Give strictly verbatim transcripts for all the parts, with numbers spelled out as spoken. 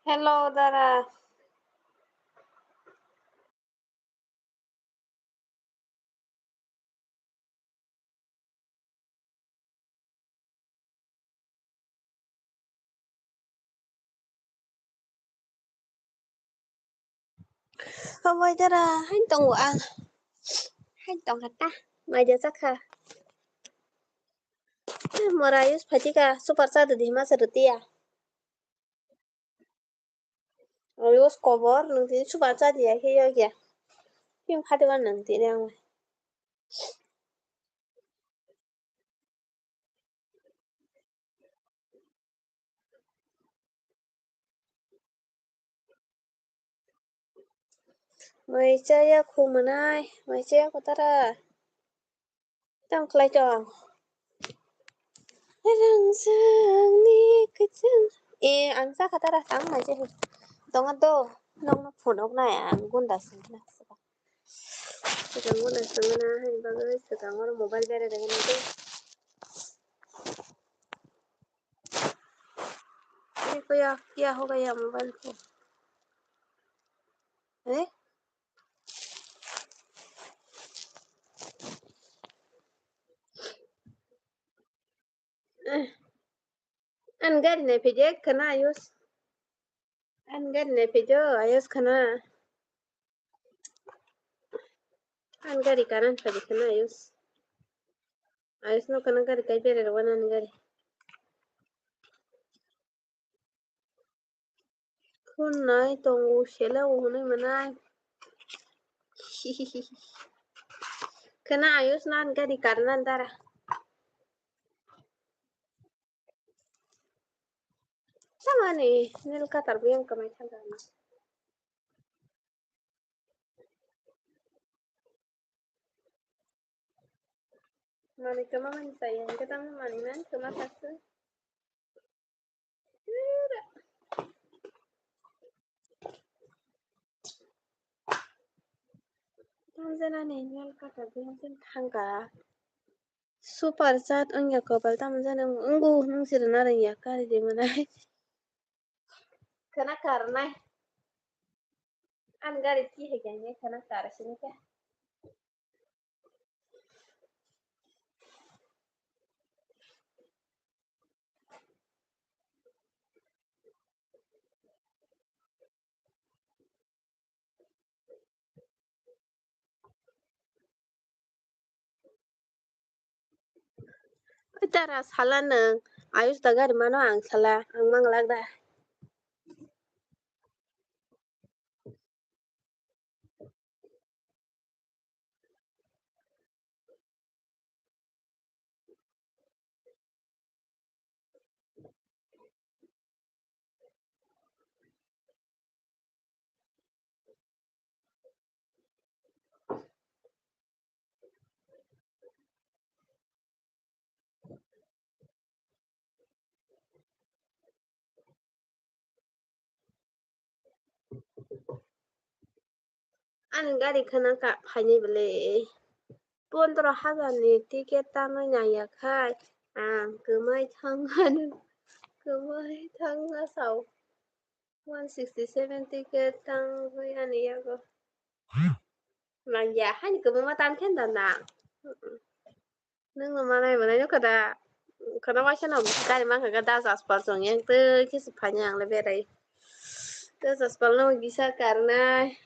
Hello, Dara. Obo Dara, hain tongo ang. Hain tongkha ta, maida chakha. Mora use phaikha, super chat di ma sa rwtiya. Use kobor, nwng tini super chat ya khe yok ya. Film khati wan nwng tini ang. Mai chaya khu mwnai, mai chaya khu Dara. Tang khlai tong. Rangchakni kwchwng. Eh, ang chakha Dara, tang mai chaya. Tongo do, nokno phone ok nai, ang gunda singna. Swkang gunda singna, hani bagwi swkang oro mobile bere rwgwna tei. Ye kya, kya ho gaya mobile ko? Eh? An gari nai phaijak khana Ayush. An gari nai phaijo Ayush khana. An gari kanan phaidi khana Ayush. Ayush no khana gari kai bere rwna an gari. Khun nai tongo sele o hwnwi mwnai. Khana Ayush nan gari karnan Dara. Tamani nail cutter bo yang kamai thangka. Mani kama mani saya, kita mani nan kama taksa. Tamjana ni nyal kata bengsen thangka. Super chat wngya kopal tamjana wng-, wngbu nung sirina rwngya kari de mwnai. Khana karnai. An gari ki hai kanya khana kar sini ka. Oi Dara, sala nwng, Ayush da gari mano ang sala, ang manglak da. Ani gari khana ka phaini bwle. Pondro hajar ni ticket tangwi nangya khai ang kwmai thangmani, kwmai thangma sao. One sixty seven ticket tangwi ani yago. Nangya, haini kwbangma tangkhe da nang. Nwng no manai manai no kada. Kada waisa no gari mankha ga das aspal chong yang tei khe se phanya ang le berai. Das aspal no gisa karnai.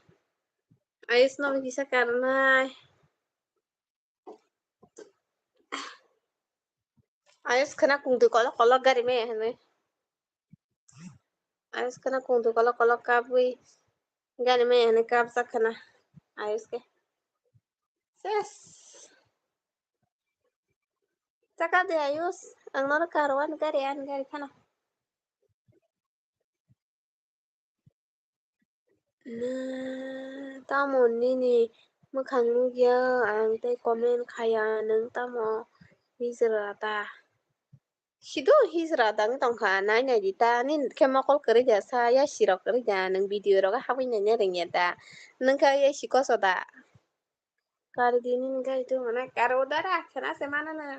Ayush no gisa karnai. Ayush khana kungtwi kolok kolok gari maya hinwi. Ayush khana kungtwi kolok kolok kabwi gari maya hinwi kabjak khana Ayush khe. Ses. Chakha de Ayush, ang nono karo ani gari, ani gari khana. Na, tamo nini mwkhang nukya ang tei comment khaya, nwng tamo hijra ta? Sido hijra tang tongkha, nai nai di ta, nini khe mokol kwrwi da sa, yasi rok kwrwi da, nwng video rogo habwi naina rwngya da, nwng khe yasi koso da? Kari di nini gari tongmani, karo dara khena se manana.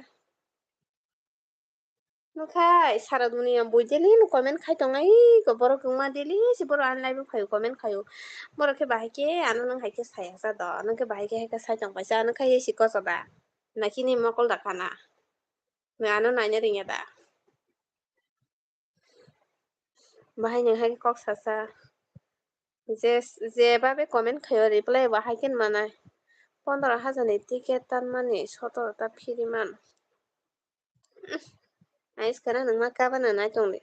Nukhai, sara duniya bui daily no comment khai tongnai, ko borok wngma daily se borok ani live o phaio comment khaio. Borok khe bahai khe ano nwng hai khe saya sa do, nwng khe bahai khe hai khe sai tong kaisa, ano khai si koso da. Nakini mokol da kana. Nwng ano naina ringya da. Bahai nwng hai khe kok sasa. Je, je babe comment khaio reply bo hai khe manai. Pondro hajar ni ticket tanmani sotoro ta free man. Ais kana nwng ma kabana nai tong de.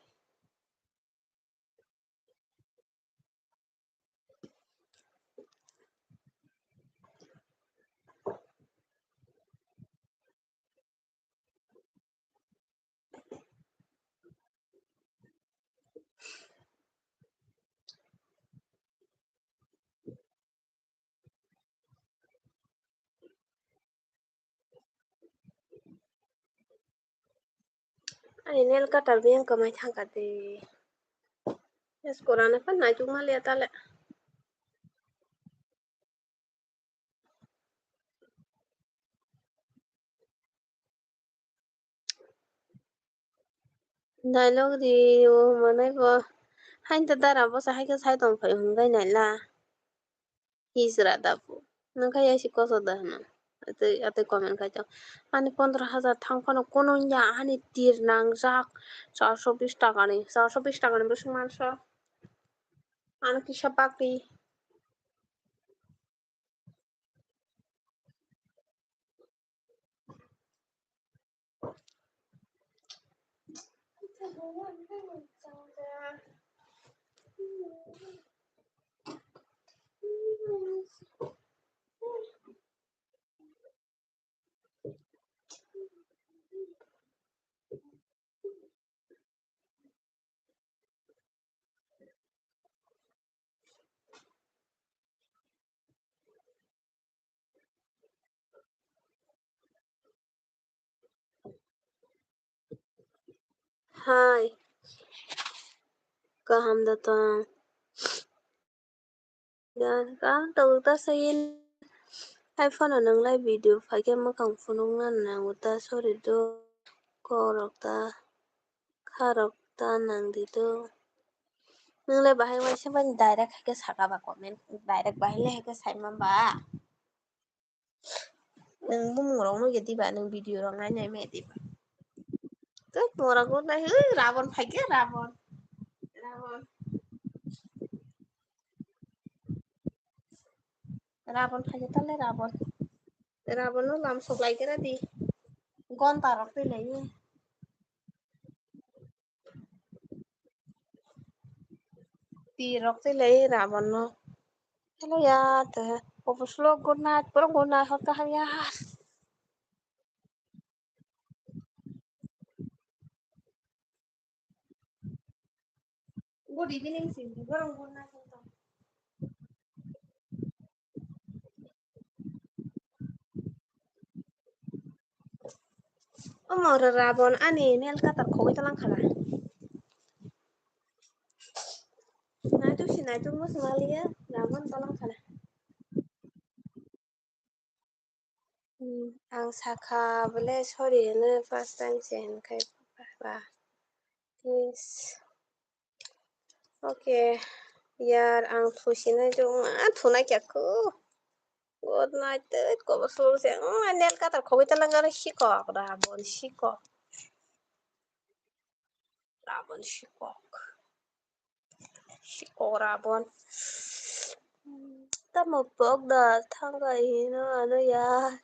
Ani nail cutter biyang kwmai thangkha de. Yes, korana phan naitukma liya tale. Dialogue ri o manai bo. Hain ta dara bo sa hai khe sai tong phai hwnbai nai la. Hijra da bo. Nang kha yasi koso da hwno. Atwi, atwi comment khai tong. Ani pondro hajar thang phano kono ya ani tir nang jak. Charso bis taka ni. Charso bis taka ni bwswk manso. Ano kisa bakti. Hai. Kaham da tong. Ya, kaham tongo ta sayin. Hai phano nang lai video phaikhe mwkhang phunukna nango ta, sorry do. Kokrok ta, kharok ta nang di do. Nang le bahai waisa bani direct hai khe saka ba comment, direct bahai le hai khe saima ba. Nwng bumung rok nugya diba, nwng video rok nai nai maya diba. Tei mora gunai, ui, Rabon phaikhe, Rabon. Rabon. Rabon phaikhe tale Rabon. Rabon no lam sok lai khe di. Gonta rok twi lai. Tirok tei lai Rabon no. Hello ya, te. Obo slow good night, pura good night, hor kaham ya. Good evening, Cindy. Pura good night, hor kaham. Omo oro Rabon ani nail cutter khogwi talang khala. Naituk si naituk mo swmaliya Rabon talang khala. Hmm, ang sakha bole sorry hwnwi first time se hwnkhai ba. Yes. Okay, yar, ang thusinai jong, ah, thunai kya ko. Good night, tei kobo solo se, mm, nail cutter khogwi talang aro sikok, Rabon sikok. Rabon sikok. Sikok Rabon. Tamo pok da thangkai hino ano ya.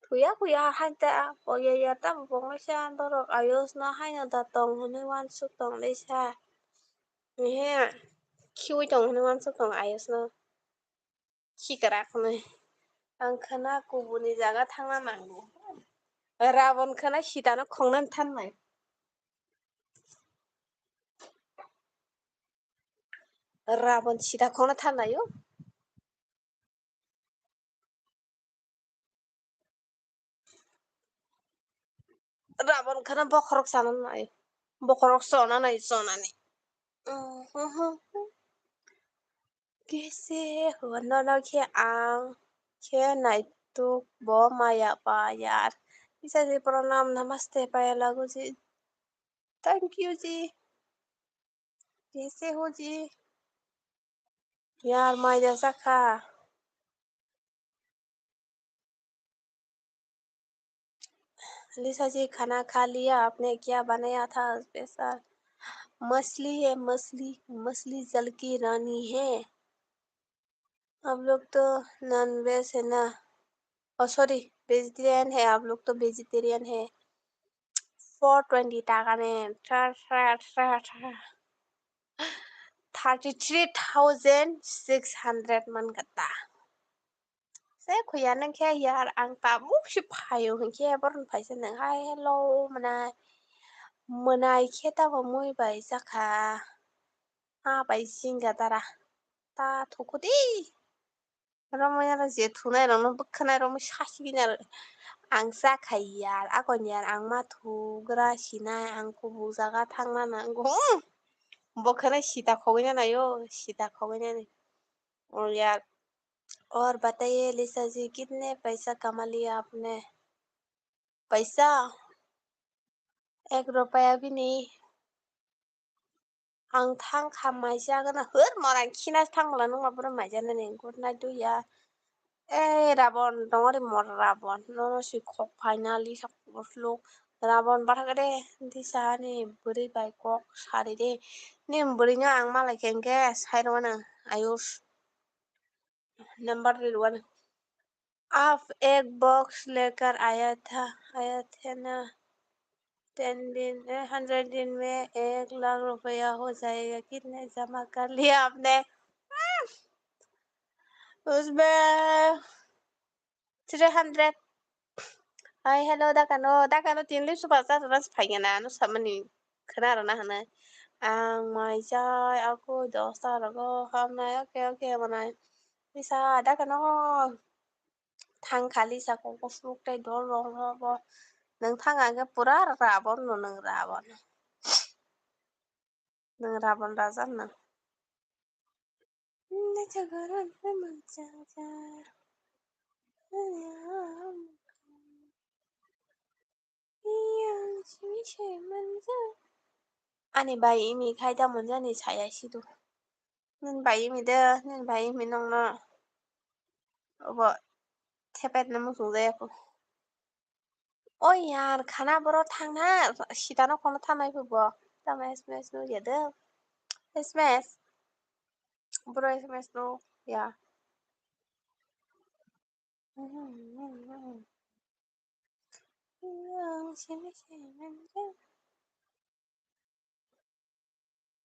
Thuya khuya hai ta, oya ya ta bongwi sa borok ayos no haino da tong hwnwi uansuk tong le sa. Ehe, khiui tong hwnwi uansuk tong ayos no. Khikrak hwnwi. Ang khwna kubuni jaga thangna nango. Rabon khwna sitano khongnani thanmai. Rabon sita khongna thanlaio. Rabon khana bokhorok sana nai. Bokhorok sona nai, sonani. Kese hwno no khe ang khe naituk bo maya pa yar. Isa si pranam namaste paya lagu ji. Thank you ji. Kaise ho ji? Yaar, maida sakha. लिसा जी, खाना खा लिया आपने? क्या बनाया था special? मछली है, मछली, मछली जल की रानी है। आप लोग तो नॉनवेज है ना? ओ सॉरी, वेजिटेरियन है, आप लोग तो वेजिटेरियन है। Four twenty taka ne, thirty three thousand six hundred man kata. Se khuya nang khe yar, ang tabuk si phaio hwn khe borok phaisa nang hai hello mwnai. Mwnai khe tamo mui bai chakha. Ha bai singga dara. Ta thuku di. Romwi aro je thunai rokno bwkhanai rokno sasi bini aro. Ang cha khai yar, akon yar, ang ma thugra sinai, ang kubuk jaga thangna nango. Hmm. Bwkhanai sita khogwi nanai o, sita khogwi nanai. O yar. और बताइए लिसा जी, कितने पैसा कमा लिया आपने? Paisa? Ek rupaya bini. Ang thang kha maisa gana hur morang khina thang bwla nung ma bwrwi maisa nani good night do ya. Ei Rabon dongori mor Rabon nono si khok phaina lisa kusluk Rabon bathakre disa ani bwrwi bai kok sari de. Ni bwrwi no ang malai khe hwnkhe sai rwmano ayus number ri rwmano. आप एक बॉक्स लेकर आया था, आया थे ना? टेन दिन, ए, हंड्रेड दिन में एक लाख रुपया हो जाएगा। कितने जमा कर लिया आपने? उसमें three hundred. Hai, hello, dakano, dakano tinli super chat ras phaigana, ano samani khana rana hana. Ang mai jai, aku dosta rogo, hamnai, oke, oke, manai. Bisa, dakano. Thang khali sa kok kufruk tei dol rong rok bo. Nwng thang ang khe pura Rabon no nwng Rabon. Nwng Rabon raja nwng. Ani bai imi khai da monjani saya sidu. Nini bai imi de, nini bai imi nongno obo thepet no muchung jaya kho. O yar, khana boro thangna, sitano kono thangnai kho bo. Tamo S M S no ya de. S M S. Boro S M S no ya.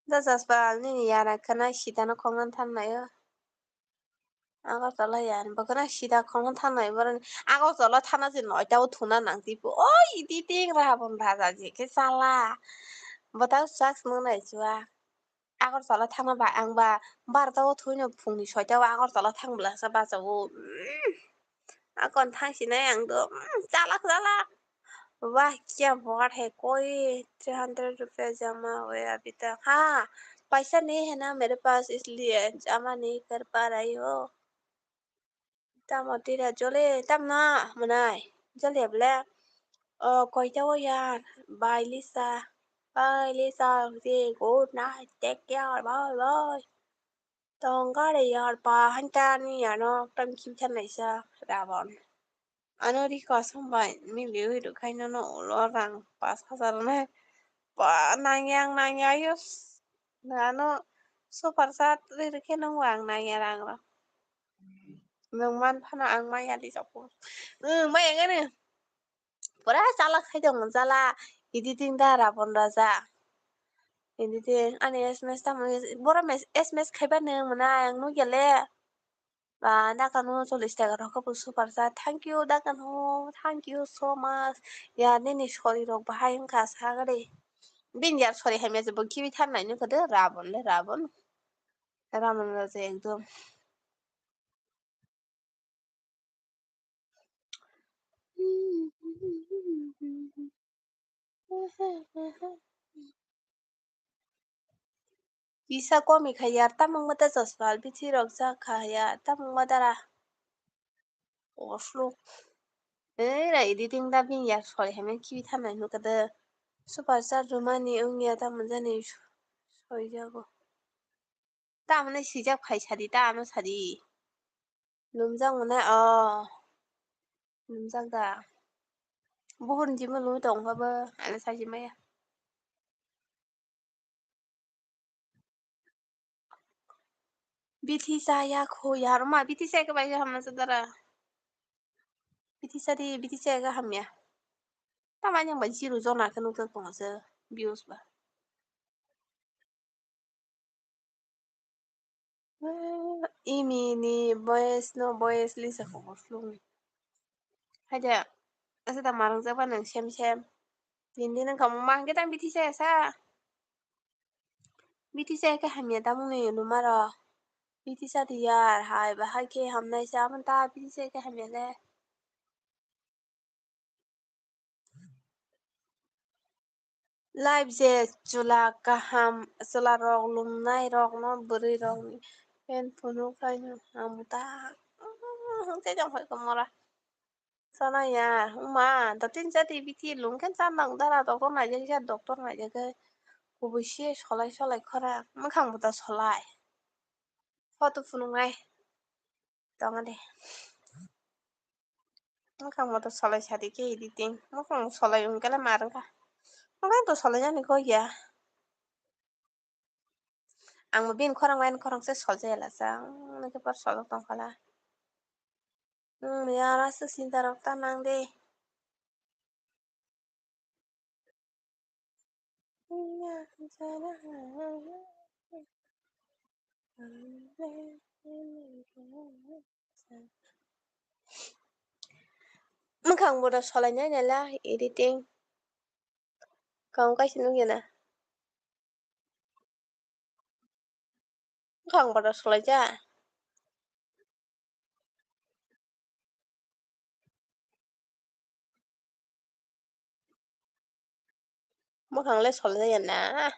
Da jaspa nini yara khana sitano khongna thangnai o. Agartala yani bo khana sita khongna thangnai boroni. Agartala thana je noita o thuna nang tipo. Oi, editing Rabon raja je khe chala. Botao chak nung nai chua. Agartala thangma ba ang ba barota o thwino phungni soita o Agartala thang bwlasa bacha o. Akon thang sinai ang do. Chalak chalak. Wah, kya baat hai, koi three hundred rupees jama hua abhi tak. Ha, paisa nahi hai na mere paas, isliye jama nahi kar pa rahi ho. Tamo tira jole, tam na, manai, jole bole. O, koita o yaar, bye Lisa, bye Lisa, okay, good night, take care, bye bye. Tong gare yaar, pa hanta ni ano, tam kim than naisa, Rabon. Ano ri kosong bai, mi liwi rukhaino no ulo rang pas hajar nai. Pa nangya ang nangya yo. Ano super chat ri rikhe nung ang nangya rang ro. Nung man phano ang maya di japo. Nung maya ngani. Pura chala khai dong chala. Editing da Rabon raja. Editing ani S M S tamo boro S M S khaiba nung mana ang nugya le. Ba, dakano chollish taka rok khe bo super chat. Thank you, dakano. Thank you so much. Ya, nini sori rok bahai wngkha sagari. Bini yar sori hamya se bo khibi tharnai nukha de, Rabon le Rabon. Rabon raja ekdom. Kisa komi kha yar, tamung mata jaswal bithi rok ja kha ya, tamung mata ra. Oslo. Ei, ra editing da bini yar sori hamya khibi tharnai nukha de. Super chat rwmani wngya tamo jani soijago. Tamoni sijak phai sadi, ta ano sadi. Lumjak mwnai, o. Lumjak da. Buhurni jimo lumi tongkha bo, ano saji maya. Bithi chaya kho ya, roma bithi chaya khe bai hamya sa dara. Bithi chadi, bithi chaya khe hamya. Tamani ang bai zero jona khe nukjak tongo se views ba. Imi ni voice no voice lisa kho slung. Haida, asa da marang jaba nang sem sem. Tindi nang kamu mangke tang bithi chaya sa. Bithi chaya khe hamya tamoni lumaro. Bithi chadi yar, hai bahai khe hamnai sa, amon ta bithi chaya khe hamya le. Live je chwla kaham, chwla rok lumnai rokno bwrwi rokni pen phunuk khaino hamu ta. Tei jong hoi ko mora. Sana ya, ma, da tin jati bithi lung khe cha nang dara doctor naijak ya, doctor naijak khe kubui se solai solai khora, mwkhang bo ta solai. Photo phunuknai. Tong de. Mwkhang bo ta solai sadi khe editing. Mwkhang solai wngkhe le ma rwngkha. Mwkhang to solai yani kok ya. Ang bo bini khorang line khorang se sol jaya la chang, nang khe par sol tong khala. Hmm, yar aswk sinta rok ta nang de. Mwkhang bo da solai nai nai la editing. Kang kaisa nukya na. Bwkhang bodo swlaijak. Bwkhang le swlaijak ya na.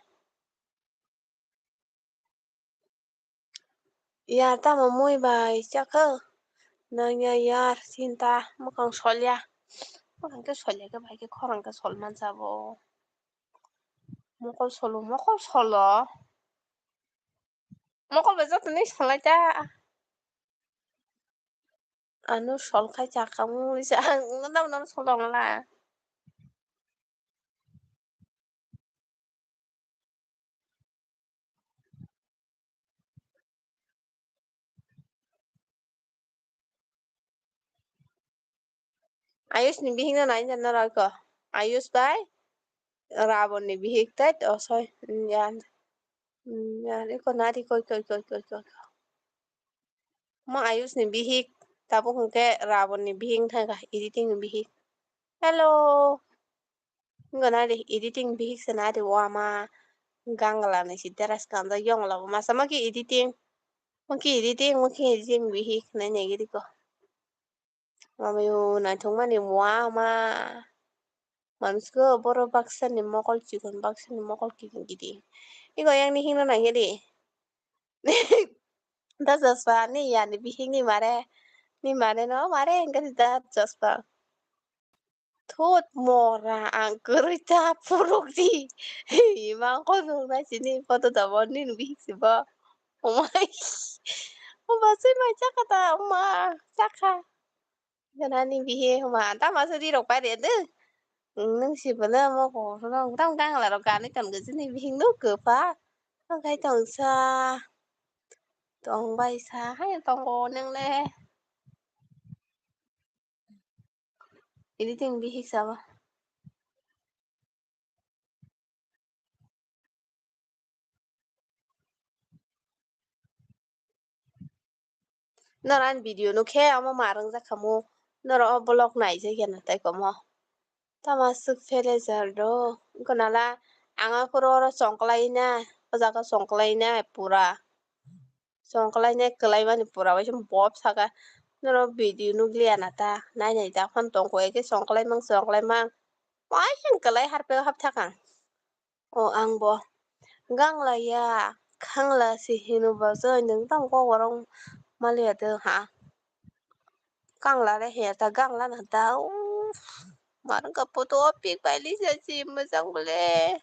Yar tamo mui bai chakha. Nangya yar sinta bwkhang solya. Bwkhang khe solya khe bai khe khorang khe sol manjabo. Mokol solo, mokol solo. Mokol bai joto ni solai ta. Ano sol khai cha kha mui sa ang no no sol la. Ayush ni bihik no nai na norok ko. Ayush bai Rabon ni bihik tai to soi. Ya. Ya, iko nari koi, koi, koi, koi, koi. Mo Ayush ni bihik, tabuk hwnkhe Rabon ni bihik thangkha, editing ni bihik. Hello. Wngkha na de editing bihik se na de o ama gangla ni si dress kanjak yong labo masa ma khe editing, ma khe editing, ma khe editing bihik hinwi naigwi rikha. Mamayo naithok mani mua ma mansugo borok baksa ni mokol chikon baksa ni mokol kiting kiting. Iko yang ni hino nangya de. Da jaspa ni yani bihik ni mare, ni mare no mare hingke da jaspa. Thut mora ang kwrwi ta phuruk di. Imang ko nung nai sini photo da bo nini bihik si bo. Umai. Umba sui mai chaka ta uma chaka. Gana ni bihik uma ta ma suri rok pai re de. Nung si bana mo ko rong tam kang la rok gani ton gajini bihik nuk kapa. Tong kai tong sa. Tong bai sa hai tong ko neng le. Editing bihik sabo. Noro ani video nukhe omo ma rwngjak khamu. Noro o vlog naijak ya na tai komo. Tama swk phele jar do. Wngkha nala ang aphuru oro chongklai na, o jaga chongklai na pura. Chongklai nai kwlai mani pura bai se bob saka. Norok video nukliya na ta. Nai nai ta phano tongkho eke chongklai mang chongklai mang. Waising kwlai harpeo hapthakang. O ang bo. Gangla ya, khangla se hino bo joi nwng tamo kok borok maliya de ha. Kangla re hiya ta gangla na ta. Uff. Marwngkha photo o pik bai Lisa si mwchang bole.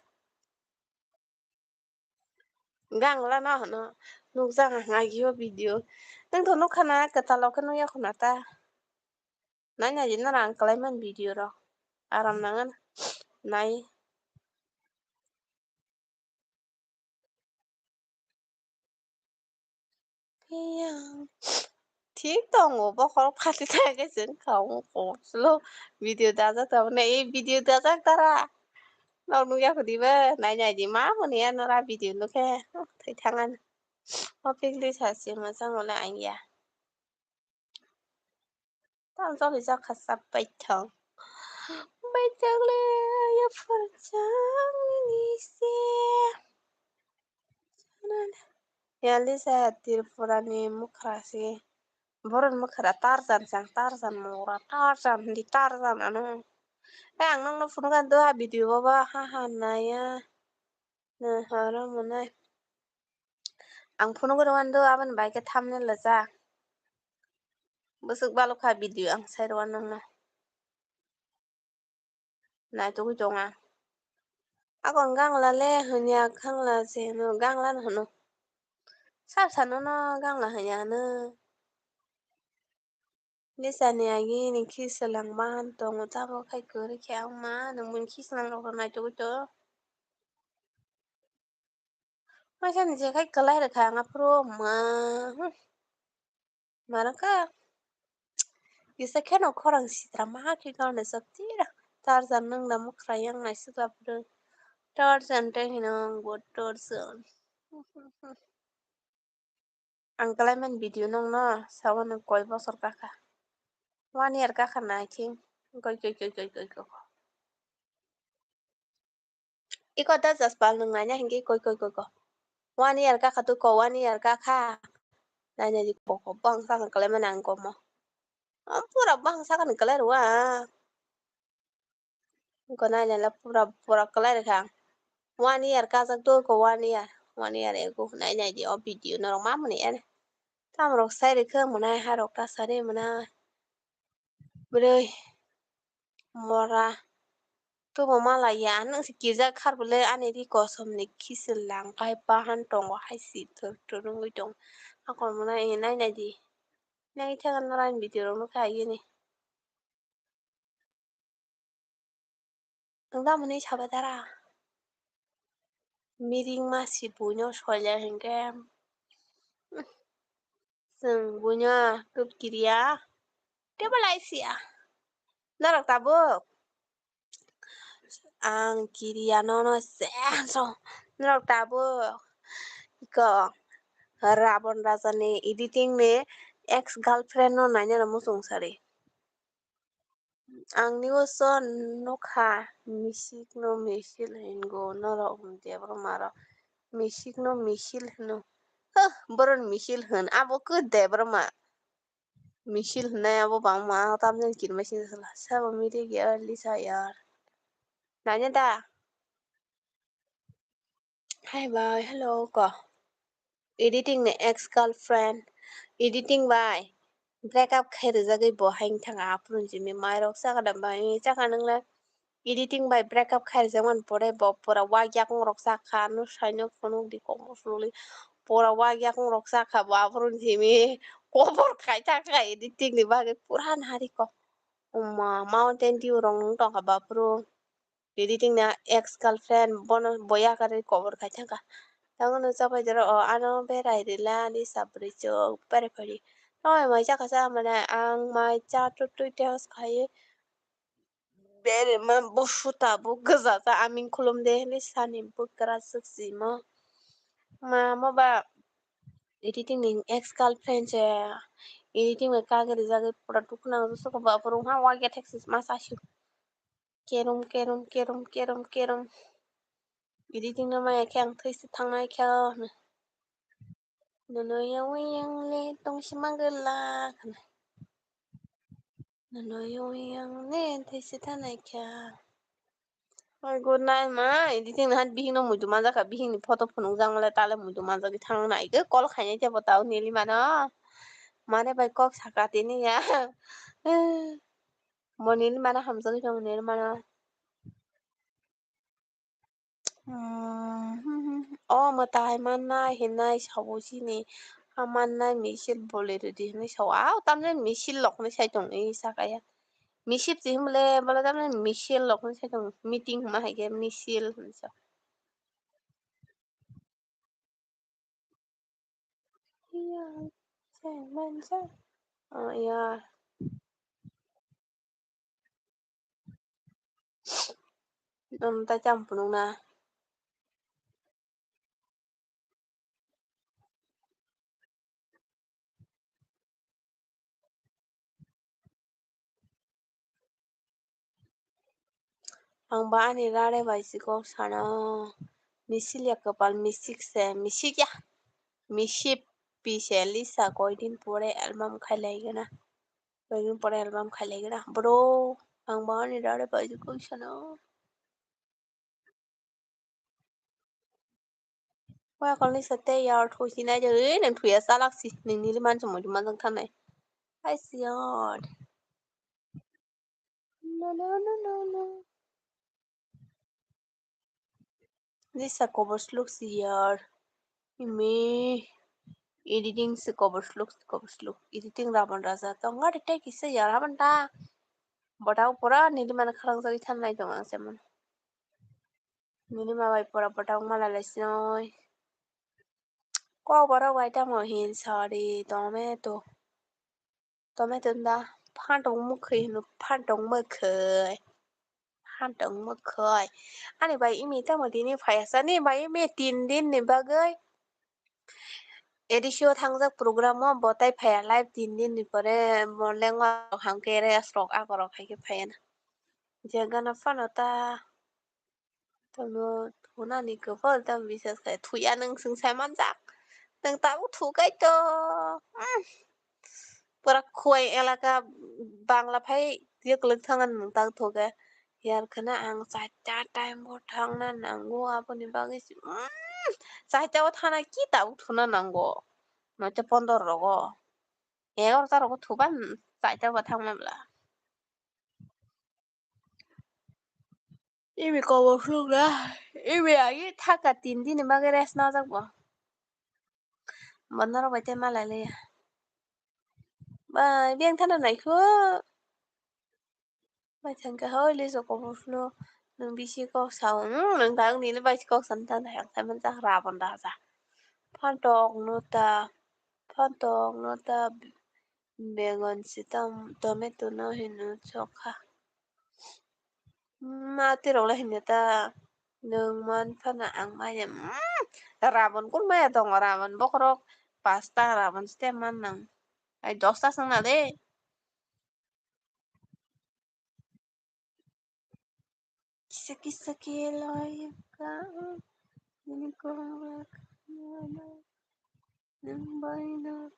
Gangla no hwno nukjak ang agio video. Nwng to nukha na kwtal o khe nukya khuna ta. Nai nai di norok ang kwlai man video rok. Aram nangani nai. Phiya thik tongo, bokhorok phati thangkhe chwng kha wngkha. Slow video dajak tabukhe, e video dajak tara. Nok nukya khudi ba, nai nai di, ma hwnwi ano ra video nukhe, thwi thangani. O pik Lisa si mwchang wngla ang ya. Tam joli jakha sa baithang. Baithang le ya pharchang ni se. Ya Lisa Tripura ni mwkhra si. Borok mwkhra Tarzan sang, Tarzan mora, Tarzan di, Tarzan ano. Eh, ang nokno phunukha do a video bobo ha ha naya. Na horo mwnai. Ang phunugwi rwmani do aboni bai khe thumbnail rwjak. Bwswk balukha video ang sai rwna nokno. Naitugwi tongo ang. Akon gangla le hwnya khangla se hwno gangla no hwno. Sab sanono gangla hwnya hwno. Lisa ni agi ni kiss langma han tongo, tabuk hai kwrwi khe wngma nwng bini kiss lang rok naitugwi tongo. Masa ni je khai kwlai rwkha ang aphuru ma. Marwkha. Kisa kheno khorang sitra ma khe gana sotira. Tarzan nwng da mwkhra yang naisik labrwng. Tarzan tei hino ang bo Tarzan. Ang kwlai man video nokno saui nwng koi bosor kakha. One year kakha na I think. Koi, koi, koi, koi, koi, koi. Iko da jaspal nwng naina hinkhe koi, koi, koi, koi. One year kakha tu ko, one year kakha. Naina di ko, ko, bang sakha kwlai mani ang komo. Ang pura bang sakha ni kwlai rwa. Ko naina la pura, pura kwlai rwkha ang. One year kajak do ko one year. One year ago. Nai, nai di o video norok ma mwnwi ani. Tamrok sai rwkha mwnai, harok ta sari mwnai. Bwrwi. Mora. Tubo mala ya. Nwng se kijak khar bwle ani ri kosom ni khisil lang kai bahan tongo hai si thwr thwr wngwi tong. Akon mwnai nai, nai di. Nai thang norok ani video rok nukha yeni. Ang da mwnwi saba dara. Miring ma si buino soilai hinkhe. Chwng buino tub kiriya. Tebo lai siya. Norok tabuk. Ang kiriya nono se so. Norok tabuk. Iko Rabon Raja ni editing ni ex girlfriend no naina muchung sari. Ang news o nukha, misikno misil hingo, norok Debbarma rok misikno misil hino. Huh, boron misil hin, abo khe Debbarma. Misil hinai abo bangma, tamjani kirima sini sala. Sabo media gaya Lisa yar. Nanya da? Hi bai, hello ko. Editing ni ex girlfriend. Editing bai break up khai rijagwi bo haino thanga aphuru jimi mai rok chakha da bai chakha nang le. Editing bai break up khai rijak man pore bo pura wak yakung rok chakha, no saino phunuk di kok musululi pura wak yakung rok chakha bo aphuru jimi kobor khai thangkha editing ni bagwi pura nari ko. Umma, Mountain Dew rok nung tongkha bapuru. Editing na ex girlfriend bono boya kari kobor khai thangkha. Tango no chapai dero o ano berai rila ni sabri chok berai phari. Noi mai chakha cha mane ang mai cha tut tui tei hos khai. Bere ma busu ta bu gaza ta aming khulum de ni sani bu kra suk si mo. Ma mo ba editing ni ex girlfriend se editing bai kagwi rijagwi pura dukhu nang jagwi suka ba borok ha wagya thek se ma sa si. Kerum, kerum, kerum, kerum, kerum. Editing no maya khe ang thwi se thangnai khe o hwnwi. Nono yawi yang le tong si ma gwlak hwnwi. Nono yawi yang le thwi se thanai khe. Oi, good night, ma. Editing na hat bihing no muitu manjak kha, bihing ni photo phunuk jak male tale muitu manjak di thang nai khe call khainai tebo tao nili mano. Mane bai kok saka tini ya. Bo Nirmano hamjagwi tongo, Nirmano. Hmm, hmm, hmm. O mwtai mannai hinwi sabo chini. A mannai misil boli rwdi hinwi sao. Au tamni misil rok hinwi sai tong i saka ya. Misil ti himle bole tamni misil rok hinwi sai tong. Meeting hwnma hai khe misil hinwi sa. Iya, saya manja. Oh, iya. Nonta cham punung na. Ang ba ani rare bai si kok sano. Misil ya kwpal misik se, misik ya. Misip pi se Lisa koi din pore album khai lai gana. Koi din pore album khai lai gana. Bro, ang ba ani rare bai si kok sano. Wa kol ni sa tei yar thu si nai jagwi nang thuya salak si nang nili man chumui manjang thanai. Hai si yar. No, no, no, no, no. Lisa kobor sluk si yar. Imi editing si kobor sluk, kobor sluk. Editing Raban Raja to ngari tei kisa yar haban ta. Botao pura nili mana kharang jagwi thanai tong ang se mano. Nini ma bai pura pura wngma lalai sinoi. Kok borok bai tamo hin sori tomato. Tomato da phantok mwkhwi hino phantok mwkhwi. Phantok mwkhwi. Ani bai imi tamo tini phaiya sani bai imi tin din ni bagwi. A D C o thangjak program o bo tai phaiya live tin din ni pore mo lengma rok hamkhe rest rok ako rok hai khe phaiya na. Je gana phano ta. Tamo thunani kwpal tamo bisas khai thuya nwng swng sai manjak. Nwng tabuk thukai to. Umm. Pura khuai elaka Bangla phai ye kwlwng thangna nwng tak thuka. Yar khwna ang chaita time bo thangna nango aboni bagwi se, umm, chaita o thana ki tabuk thuna nango. Noita pondor rogo. Egarota rogo thuba, chaita bo thangma bwla. Ibi kobor phunukna, ibi agi thaka tin dini bagwi rest najak bo. Bo norok bai tei malai liya. Bai, biyang thana naikhuk. Bai thangkhe hoi liso kobor phunuk. Nwng bisi kok sao, hmm, nwng ta wng nini bai kok sana ta, ang sai manjak Rabon Raja. Phantok no ta, phantok no ta. Begon si tam-, tomato no hino chokha. Ma tirok le hino ta nwng man phano ang maya. Mm, Rabon kun maya tongo, Rabon bokhorok pasta, Rabon site man nang. Ai dosta swngna de. Kisa kisa khe loyang ka, nini kok nwng bai no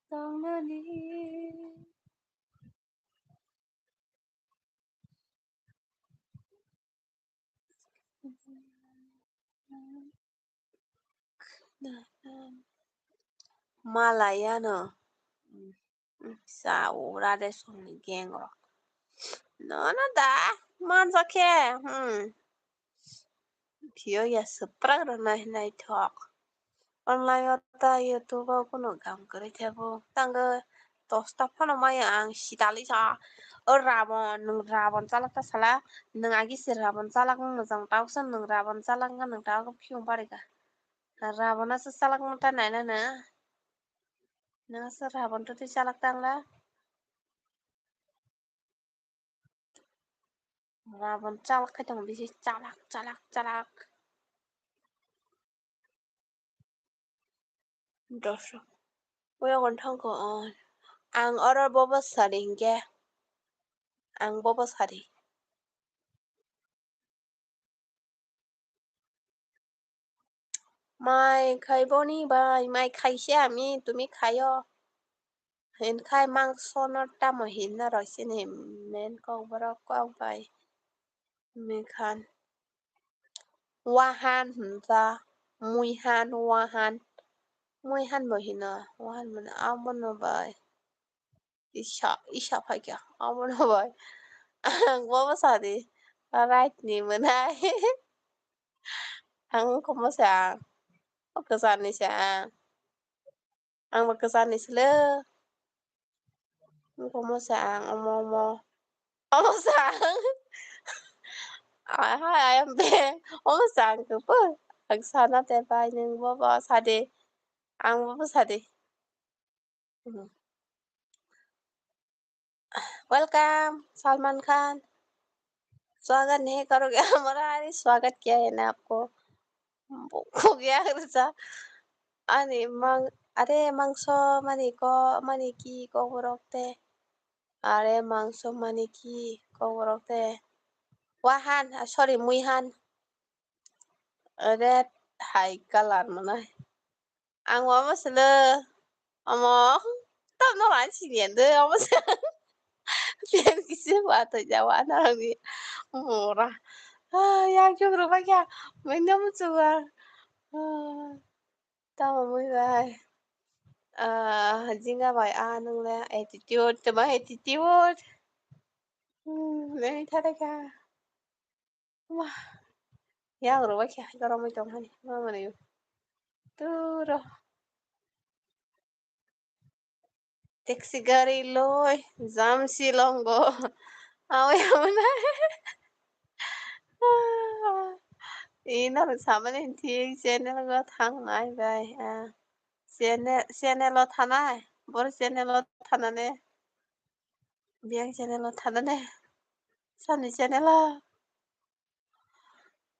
tongmani. Malaya no. Sa ura de songni gang rok. No, no da, manjak khe, hmm. Phiyo ya swprak rwna hinwi thok. Online o ta YouTube o kunu gam kwrwi thebo. Tango dosta phano maya ang sitali sa. O Rabon, nwng Rabon chalak ta sala. Nwng agi se Rabon chalak wng nwng jang tausa nwng Rabon chalak wng nwng tausa phiyong barika. Rabon asa chalak wng ta naina na. Nwng asa Rabon to twi chalak tangla. Rabon chalak khai tongo bisi chalak, chalak, chalak. Dosok. Uya gon thangko, oh. Ang oro bobo sari hinkhe. Ang bobo sari. Mai khai boni bai, mai khaise ami, tumi khaio. Hinkhai mangsono tamo hinna rw sini men kok borok kok bai. Mekhan. Wahan hinba, muihan, wahan. Muihan bo hino, wahan bo hino, abono bai. Isa, isa phaikha, omono bai. Ang bobo sadi, right ni mwnai. Ang komo sa, o kwchar ni sa. Ang bo kwchar ni sle. Ang komo sa, ang omo, omo. Omo sa ang. Ah, hi, I am back. Omo sa ang kwpui. Ang sana te bai, nwng bobo sadi. Ang bobo sadi. Hmm. Welcome, Salman Khan. स्वागत नहीं करोगे हमारा? अरे, स्वागत किया है ना आपको? भूख हो गया ऐसा। Ani mang, are mangso mani ko, mani ki kokborok te. Are mangso mani ki kokborok te. Wahan, ah, sorry, muihan. Red hai color mwnai. Ang omo sele, omo, tamno ran sini ande, omo se. Pian kisi wa to jawa na ni. Mora. Ah, yang kyo ro ba kya. Menda mu chuwa. Ah, tamo mui bai. Ah, jinga bai, ah, nung le attitude, tama attitude. Hmm, le thada kya. Wah, yang ro wai khe hai romoi tong hani, ma mane yo. Turo. Taxi gari loi, jam si longo. Awi amna. Ina ro samani thik channel go thang nai bai. Ah, channel, channel o thanai, bor channel o thanane. Biyang channel o thana de. Sani channel o.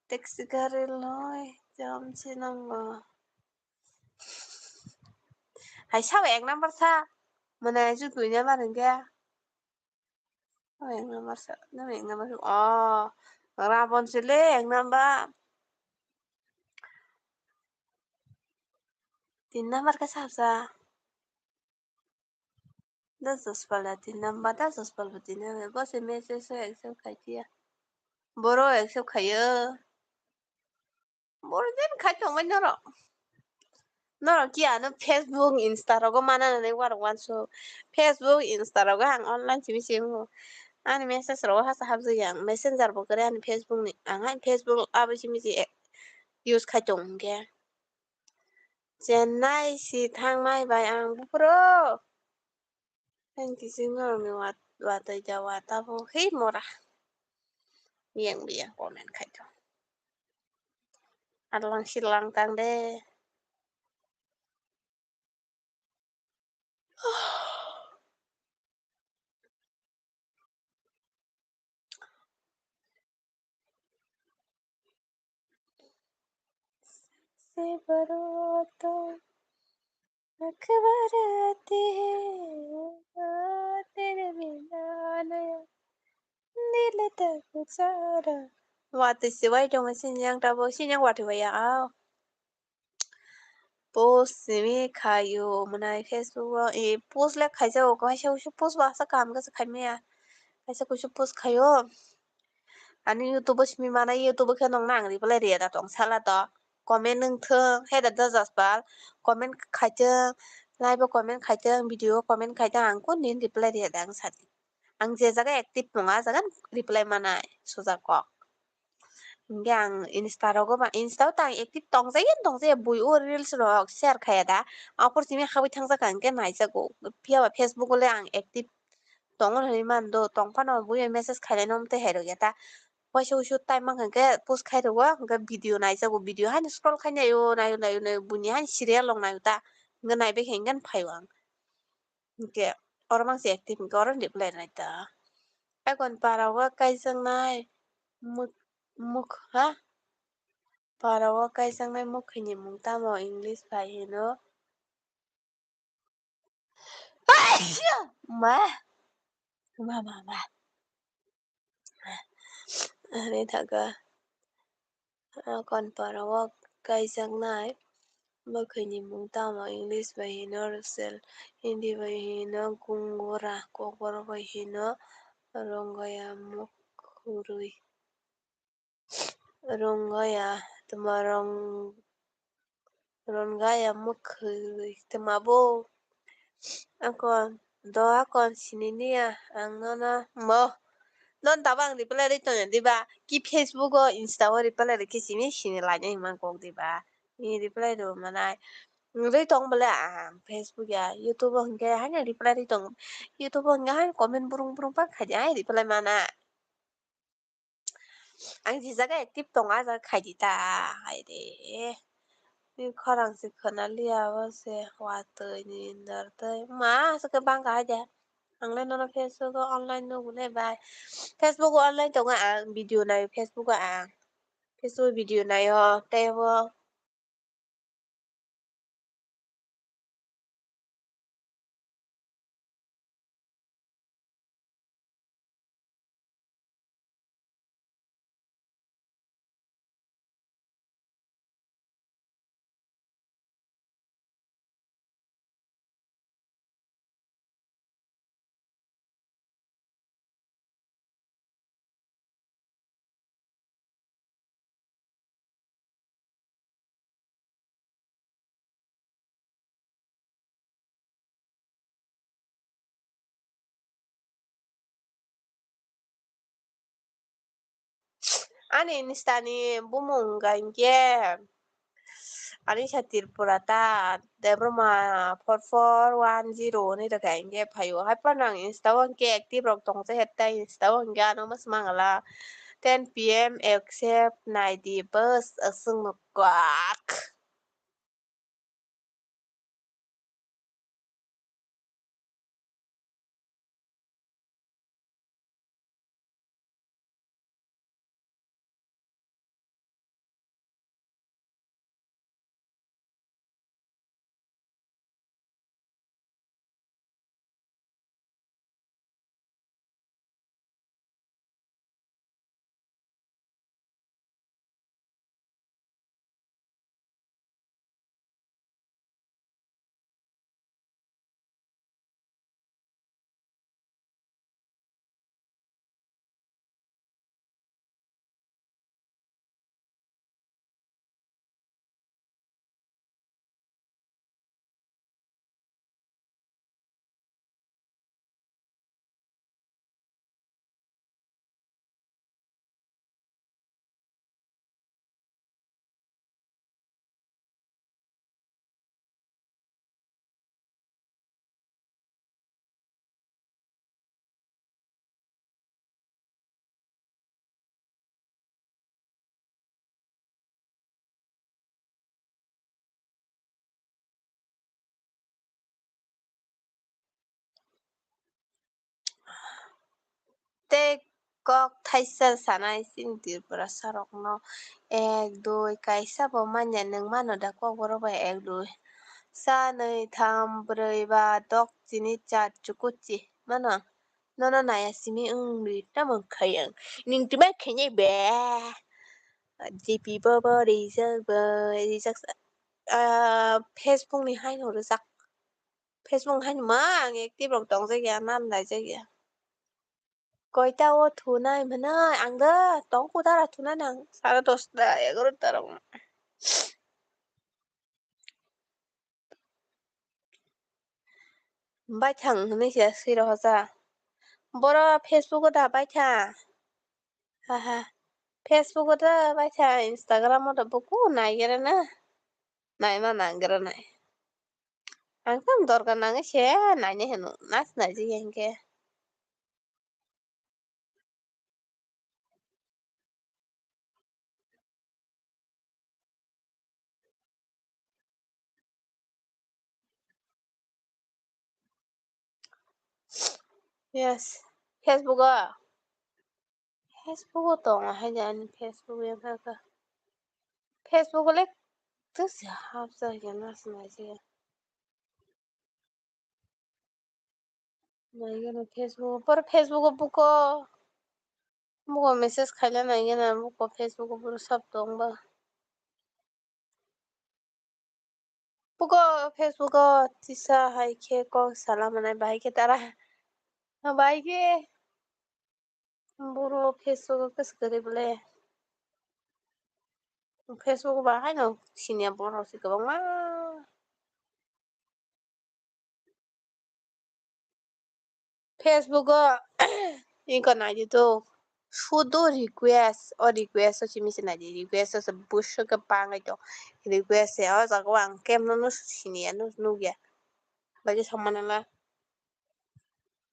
Taxi gari loi jam si nango. Hai sao ek number sa. Mane ju dui number hingke. Oh, ek number sa. Nang ek number. Oh. Rabon sile ek number. Tin number ke sa sa. Da jospal da tin number, da jospal bo tin number. Bo se message se accept khai tiya. Boro accept khayo. Boro jen khai tongbai norok. Norok ki ano Facebook, Insta rogo mana nani warok wansu. Facebook, Insta rogo ang online simi simi. Ani message rogo hasa habjak yang. Messenger bo kare ani Facebook ni. Ang ani Facebook abo simi si use khai tong hingke. Chennai si thangnai bai ang buphuru. Ang kiching norokni wat-, watwi ja wata bo hei mora. Biyang biyang comment khai tong. Adlang silang tang de. Se baro to akhbar aate hain, aa, tere bina naya dil tak guzara. Watwi se wai tongma sinyang tabo, sinyang watwi wai ya, ah. Post simi khaio mwnai Facebook o, e, post le khaijao, kaisa kusu post bo asa kaham khe se khaimaya, kaisa kusu post khaio. Ani YouTube o simi mana, YouTube o khe nokna ang reply riya da tong sala to, comment wng thung, he da da jaspal, comment khaithung, live o comment khaithung, video o comment khaithung, ang kunu reply riya da ang sadi. Ang je jaga active tongo, ah jaga reply manai, suja kok. Hingke ang Insta rogo ba, Insta o tang active tongjayan tongjaya, bui o reels rok share khaya da. Apor simi habwi thangjak ang khe naijago. Phiya ba Facebook o le ang active tongo hinwi mando, tong phano bui o message khailai no tei hai rok ya ta. Waisa wuisu time mankha khe post khai rwo, hingke video naijago, video haino scroll khai naio, naio, naio, naio, buini haino serial rok naio ta. Hingke naibe khe hingke phaio ang. Hingke oro mang se active hingke oro reply nai ta. Ekon para o kaijaknai muk-, muk-, ha? Para o kaijaknai mukhwini mung tamo English bai hino? Ma! Ma, ma, ma. Ani thaga. Akon para o kaijaknai mwkhwini mung tamo English bai hino rwchel, Hindi bai hino gungura, kokborok bai hino rongaya mukhurwi. Rongaya, tma rong-, rongaya mwkhwrwi tma bo. Akon Doa kon sini niya ang nono mo. Non tabo ang reply ri tongya diba? Ki Facebook o, Insta o reply ri khe sini sini lainai hwnma kok diba? Ni reply ri manai. Ri tong bole ang Facebook ya, YouTube o hwnkhe haino reply ri tong. YouTube o hwnkhe haino comment burung burung pang khaidi ai reply mana. Ang je jaga active tongo, ah jaga khaidi ta, hai de. Ni khorang se khwna liya, bo se watwi ni dor twi. Ma, aswk khe bang kha hai de. Ang le nono Facebook o online nugo le bai. Facebook o online tongo ang, video naio Facebook o ang. Facebook video naio, tei bo Ani Insta ni bumung hwnkha hinkhe Anisa Tripura ta, Debbarma four four one zero hinwi rwkha hinkhe phaio. Haiphano ang Insta o hinkhe active rok tongsa het tei Insta o hinkhe ano mwsmangla ten P M accept naidi bus aswk no kwak. Tei kok thaisa sanai chini Tripurasa rokno, ek, dui, kaisa bo manya nwng mano da kok borok bai ek, dui, sa, nwi, tham, brwi, ba, dok, chini, char, chukuchi mano. Nono naya simi wngwi tamo khai ang. Ning twi ma khainai be. G P bo bo rijak bo rijak sa-, ah, Facebook ni haino rijak. Facebook haino ma ang active rok tongjak ya, nam laijak ya. Koita o thunai mwnai ang da tong kudara thunai nang sare dosta egarota rok. Baithang hinwi se swi rohorsa. Boro Facebook o da baitha. Haha. Facebook o da baitha, Instagram o da buku naigerana. Naima nanggeranai. Ang tamo dorkar nangwi se nainai hino. Nas naijak ya hinkhe. Yes. Facebook o. Facebook o tongo hai de ani Facebook o wngkha kha. Facebook o le twse hapjak ya nas naijak ya. Naigeno Facebook, por Facebook o buko, buko message khaina naigeno buko Facebook o boro sab tongba. Buko Facebook o tisa hai khe kok salam manai bahai khe tara. Bahai khe boro Facebook o khe swkari bole. Facebook o bahai no siniya borok se kwbangma. Facebook o iko naidi to. Sudo request, o request o simi se naidi, request o se buso ke bangai to. Request se o jaga o ang kemno no sini ya, no nugya. Bagi samana la.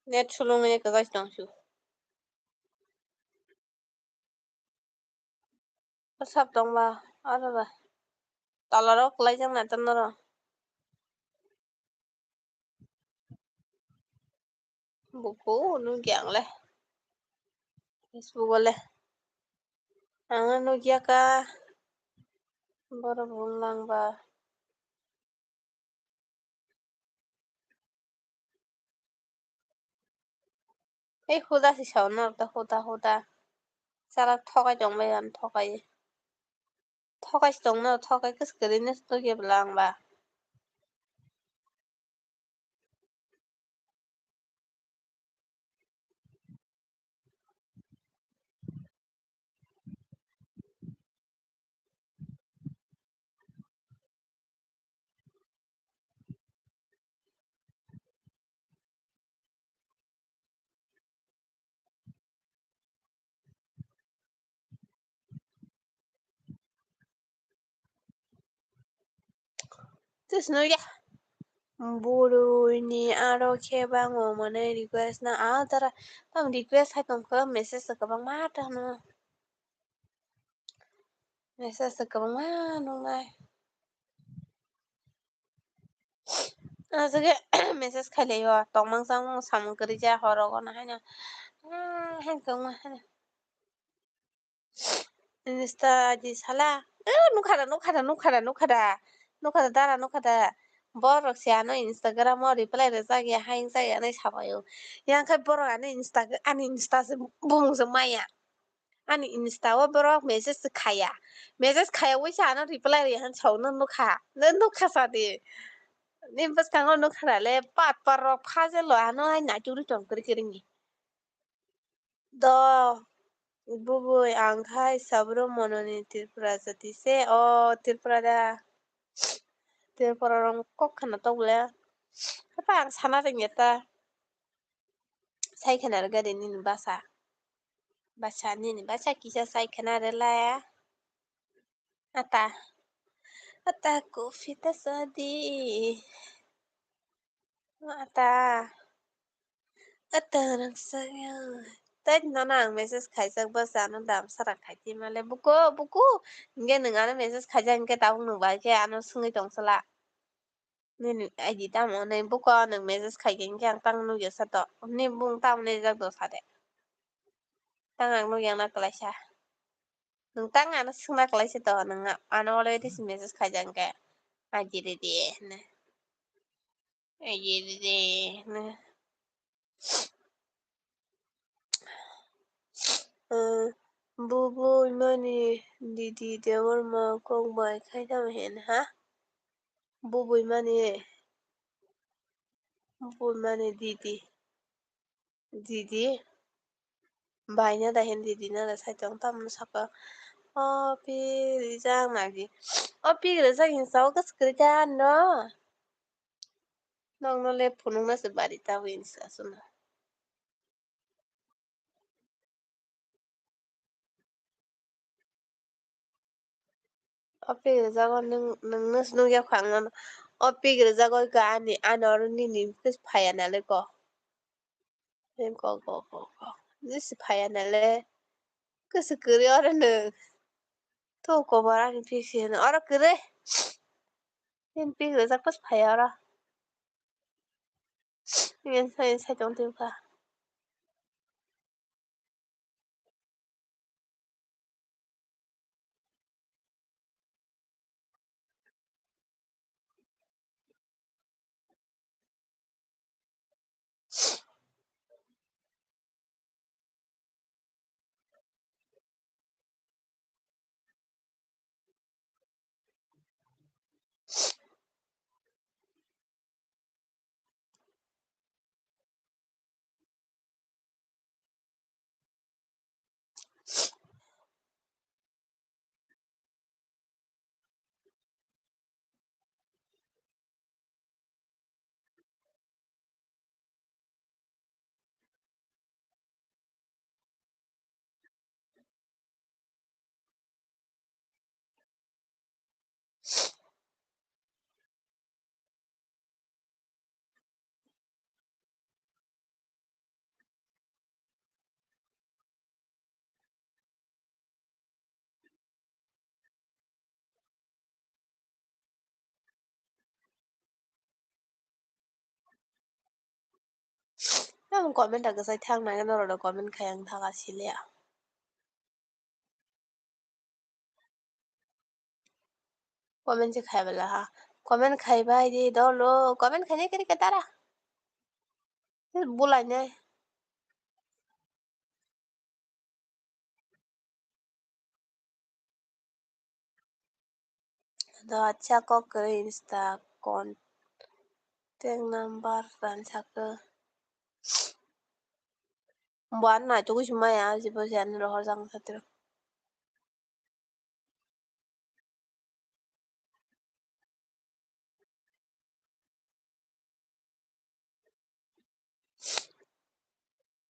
Net sulung ni kwchai tong su. Sap tong ba, aro ba. Tola rok kwlai jak na tan noro. Buku nugya ang le. Facebook o le. Ang nugya ka. Borok bung lang ba. Ei huda si sao norok ta huda huda. Chalak thokai tong bai ang thokai. Thokai si tong no thokai kwswk kwrwi no tokya bwla ang ba. Tus no ya. Bwrwi ni aro khe bango mane request na a tara. Tam request hai tong kho message kwbangma ta no. Message kwbangma nungnai. Aswkhe message khailai o tongmang chamung samung kwrwi ja horo gana haino. Ah, haino kwbangma haino. Insta di sala. Eh, nukhada, nukhada, nukhada, nukhada. Nukhada dara, nukhada. Borok se ano Instagram o reply rwjak ya, haino jak ya, nai sabai o. Yang khai borok ano Insta, ani Insta se bumung se maya. Ani Insta o borok message se khaya. Message khaya wisa ano reply rwya han sao no nukha. No nukha sa di. Ni bwskango nukha le pat parok phaje lo ano hai naichuk ri tong kwrwi kwrwi ni. Do bubui ang khai sabro mononi Tripura jati se o Tripura da. Tripura rong kok khana tok le. Apa ang sana ringya ta. Sai khana rwgadi nini basa. Basa nini basa kisa sai khana rwlaya. Ata. Ata coffee ta sadi. Ata. Ata rang saya. Tai nono ang message khaijak basa ano dam sara khaiti male buko buko. Hingke nwng ano message khaijak hingke tabuk nwng bai khe ano swngwi tong sala. Nini I D tamo nai buko nwng message khaikhe hingke ang tang nugya sato. Ni bung tamo nai jak do sade. Tang ang nugya na kwlaisa. Nwng tang ano swngna kwlaisa to nwng ano already si message khaijak hingke. I D ready hwnwi. I D ready hwnwi. Bubui mani didi debor ma kok bai khai tamo hen ha? Bubui mani, bubui mani didi, didi bai na da hen didi na da sai tong tamo saka. O pi rijak na di. O pi rijak hin sao kwswk kwrwi ta no. Nokno le phunukna se bari ta win sa suna. O pik rijak o nwng, nwng no se nukya kha ang nono. O pik rijak o kha ani, ani oro nini khe phaiya nalai ko. Ko, ko, ko, ko. Nisi phaiya nalai. Kwswk kwrwi oro nwng. To kobar ani pik se hino. Oro kwrwi. Nini pik rijak bwswk phaiya oro. Nini sai, sai tong twi kha. Ang comment ta kwchai thang nai, norok no comment khai ang thang asiliya. Comment se khai bela ha. Comment khai bai di dolo. Comment khai nai kiri ke tara. Bulai nai. Do acha kok kwrwi insta contact number ran sakhe. Bo ano naitukgwi se maya, jebo se ani rohor jang satiro.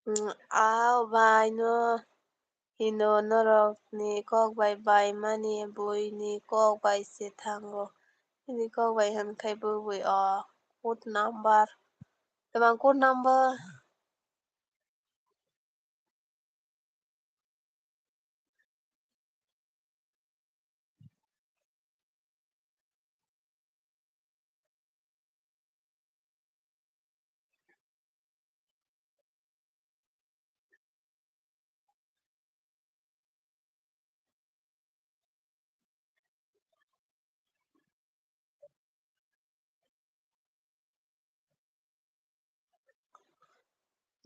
Mm, a bai no hino norok ni kok bai bai mani bui ni kok bai se thango. Nini kok bai hwn khai bui bui o code number. Tama code number.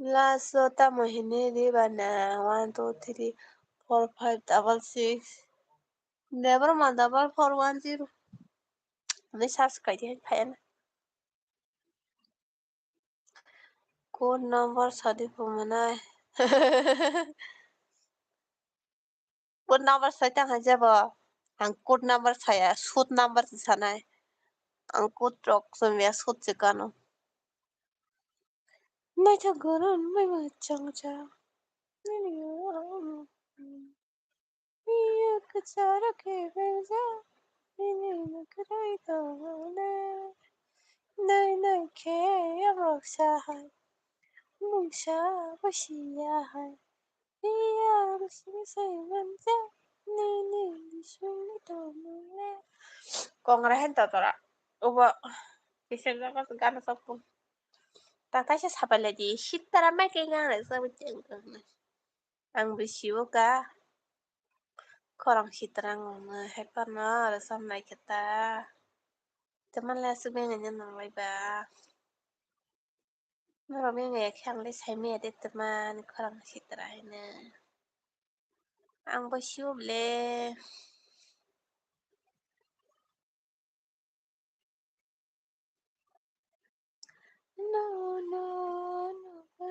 Last o tamo hinwi riba na one two three four five double six. Debra ma double four one zero. Ni search kai di phai na. Code number sadi phumanai. Code number sai tang hai jabo. Ang code number saya, suit number se sanai. Ang code rok chumya suit se kano. Naithok goron mai ma chang cha. Nini o ang. Iya kachara ke berja. Nini na karai to le. Nai nai ke ya mok sa hai. Mung sa ba si ya hai. Iya ang sing sai man ja. Nini ni sung ni to mung le. Kongra hen to tora. Ubo. Kisem jaga gana sokpung. Tataisa sapaladi sitara mai khe ngang rasa bujang kang. Ang bisi o ka khorang sitara ngong no hai pano rasa nai khe ta. Teman le asuk beng nang lai ba. Norok beng ya khe ang le sai maya de teman khorang sitara hai no. Ang bisi o le. No, no, no, no,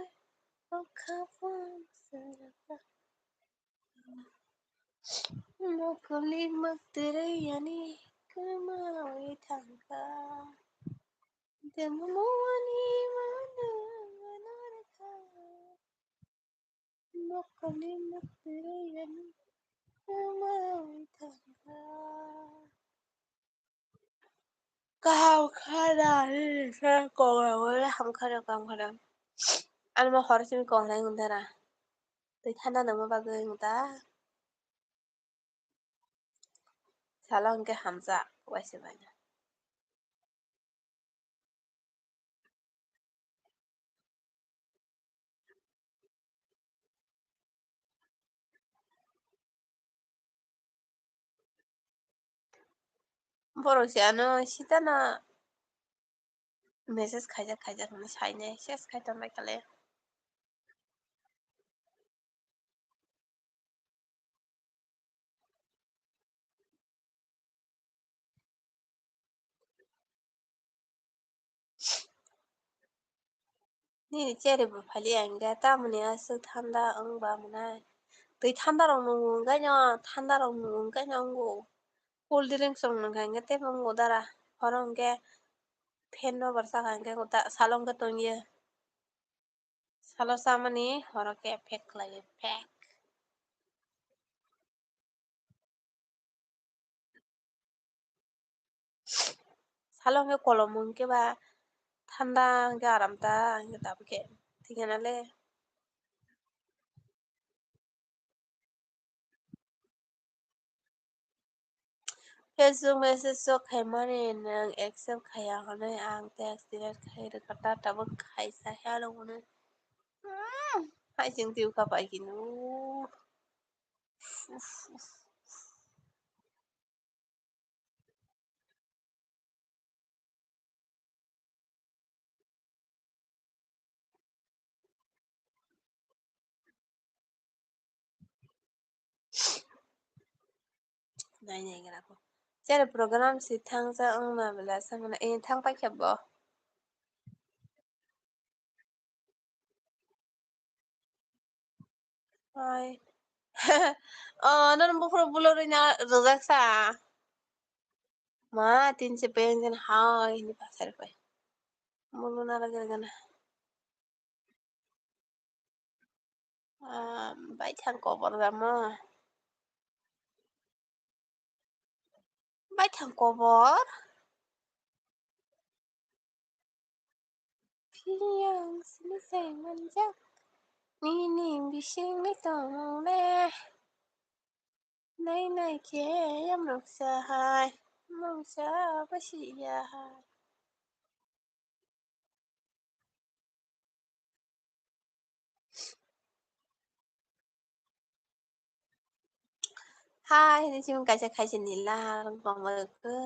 no, kapang sarapa. Mokoli mak tere yani kama oi thangka. Demo mowani mana mana rakha. Mokoli mokoli yani ama thangkha. Kaham khana ni sa kong rang wala ham khana kam khana. Ano ma hor simi kong rang undara. Twi thanda nangma bagwi ungta. Salo hwnkhe hamjak waisa bai. Borok se ano sitana message khaijak khaijak hinwi sainai ses khai tonglai kale. Nini cherry bo phali ya hwnkhe tamoni aswk thanda wng ba mwnai. Twi thanda rok nung wngkhe no, thanda rok nung wngkhe no wngo. Cold drinks rok nung kha hwnkhe teibo wngo dara. Horo hwnkhe fan no barsa kha hwnkhe salo hwnkhe tongya. Salo chamani horo khe effect khlaio, effect. Salo hwnkhe kolom hwnkhe ba thanda hwnkhe aram ta hwnkhe tabukhe thikhe nale. Facebook message o khaimani nwng accept khaiya hwnwi ang text delete khai rwkha ta, tabuk khaisa hwnwi. Hai chwng twi kha pai kinu. Nai nai gra ko. Chere program si thang ja wng na bela sa mana, eh, thang pai khe bo. Hai. Oh, nono buphuru bulorina rwjak sa. Ma, tin se pen jen hai, ni pasar pai. Mulu na lagi lagi na. Ah, bai thang kobor gamo. Bai thang kobor. Phiyang sini se manjak. Nini bisingni tong le. Nai nai khe yamrok sa hai. Mungsa basi ya hai. Hai, hini simi kaisa khaisa nila rwng tongma rwkhe.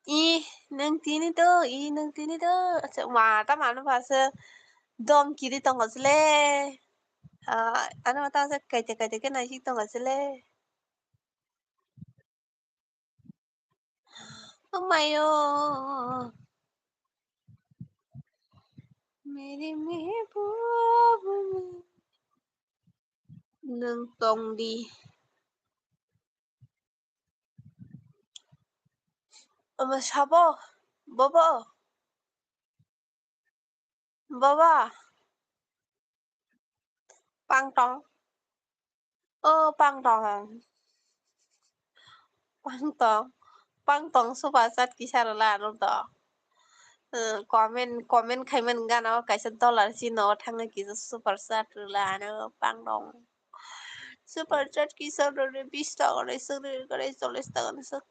I, nwng tini to, i, nwng tini to. Acha, ma, ta mano ba se dom kiri tongo sile. Ah, ano ma ta se kaite kaite khe naisik tongo sile. Oh my, oh. Mere mehboob, nwng tong di. Omo sabo, bobo. Baba. Pangtong. Oh, pangtong. Pangtong. Pangtong super chat kisa rwla ano to. Eh, comment, comment khaimani gana o kaisa dollar chini o thangwi kisa super chat rwla ano pangtong. Super chat kisa rwle bis taka ni swk rwle, chollish taka ni swk.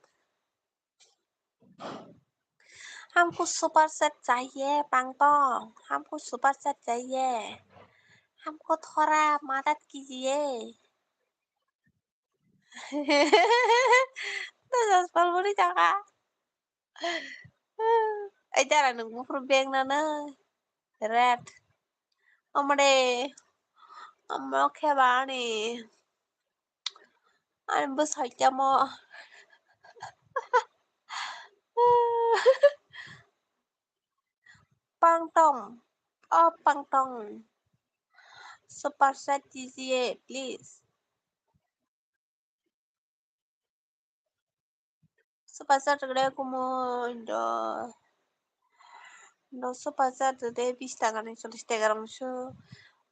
हमको super chat चाहिए पांगतोंग, हमको super chat चाहिए, हमको थोड़ा मदद कीजिए। दस पल बोली जागा। Ai dara nwng buphuru beng nana red. Omre. Omo khe ba ani. Ani bwsai tamo. Pangtong. Oh, pangtong. Super chat dijiye, please. Super chat rwgwlai kumo do. Do super chat rwde bis taka ni chollish taka rwngsu.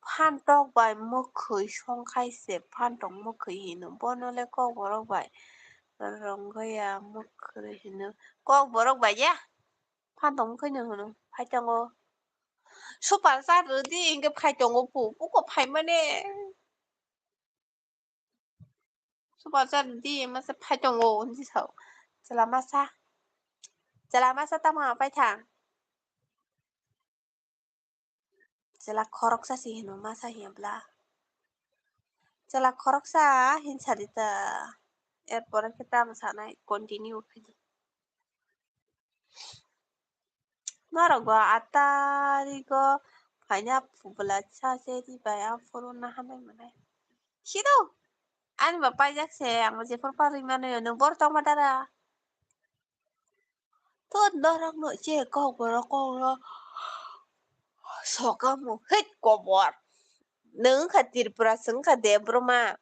Phan tok bai mwkhwi songkhai se phan tok mwkhwi hino. Bono le kok borok bai rwngya mwkhwi hino. Kok borok bai ya. Phan tok mwkhwi no hino. Phai tongo. Super chat rwdi hinkhe phai tongo pu. Puko phai mane. Super chat di masa phai tongo hinwi sao. Chwla masa. Chwla masa tamo paithang. Chwla khoroksa si hino masa hiya bla. Chwla khoroksa hin sadi ta. Er pore khe tamo sanai continue khaidi. Norok bo atari go phaina publa cha se ri bai aphuru nahanai manai. Sido ani ba paijak se ang jephuru parwi mano nwng bor tongma dara. To norok no che kok borok kok no sokamu hit kobor. Nwng wngkha Tripura, chwng wngkha Debbarma.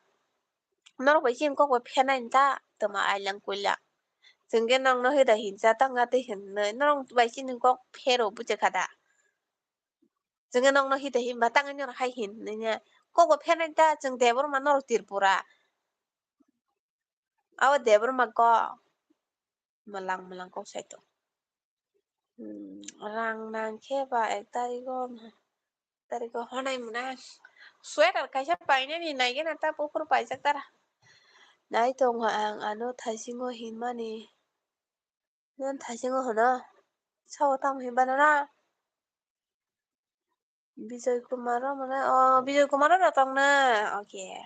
Norok bai chini kok bai phenai ta twma ailang kuila. Chwng khe nokno hwda hinsa tangna twi hinwi norok bai chini kok phero buchekha da. Chwng khe nokno hwda hinba tangwi norok hai hinwi kok bai phenai ta chwng Debbarma norok Tripura. Abo Debbarma kok. Mwlang mwlang kok sai tong. Hmm, rang nang khe ba ek tarigo, ek tarigo honai mwnai. Sweater kaisa painani naigena ta buphuru paijak tara. Nai tongo ang ano thaisingo hinmani. Nang thaisingo hwno. Sao tamo hinba nana? Bijoy Kumar o mane, o, Bijoy Kumar o rw tong na. Okay.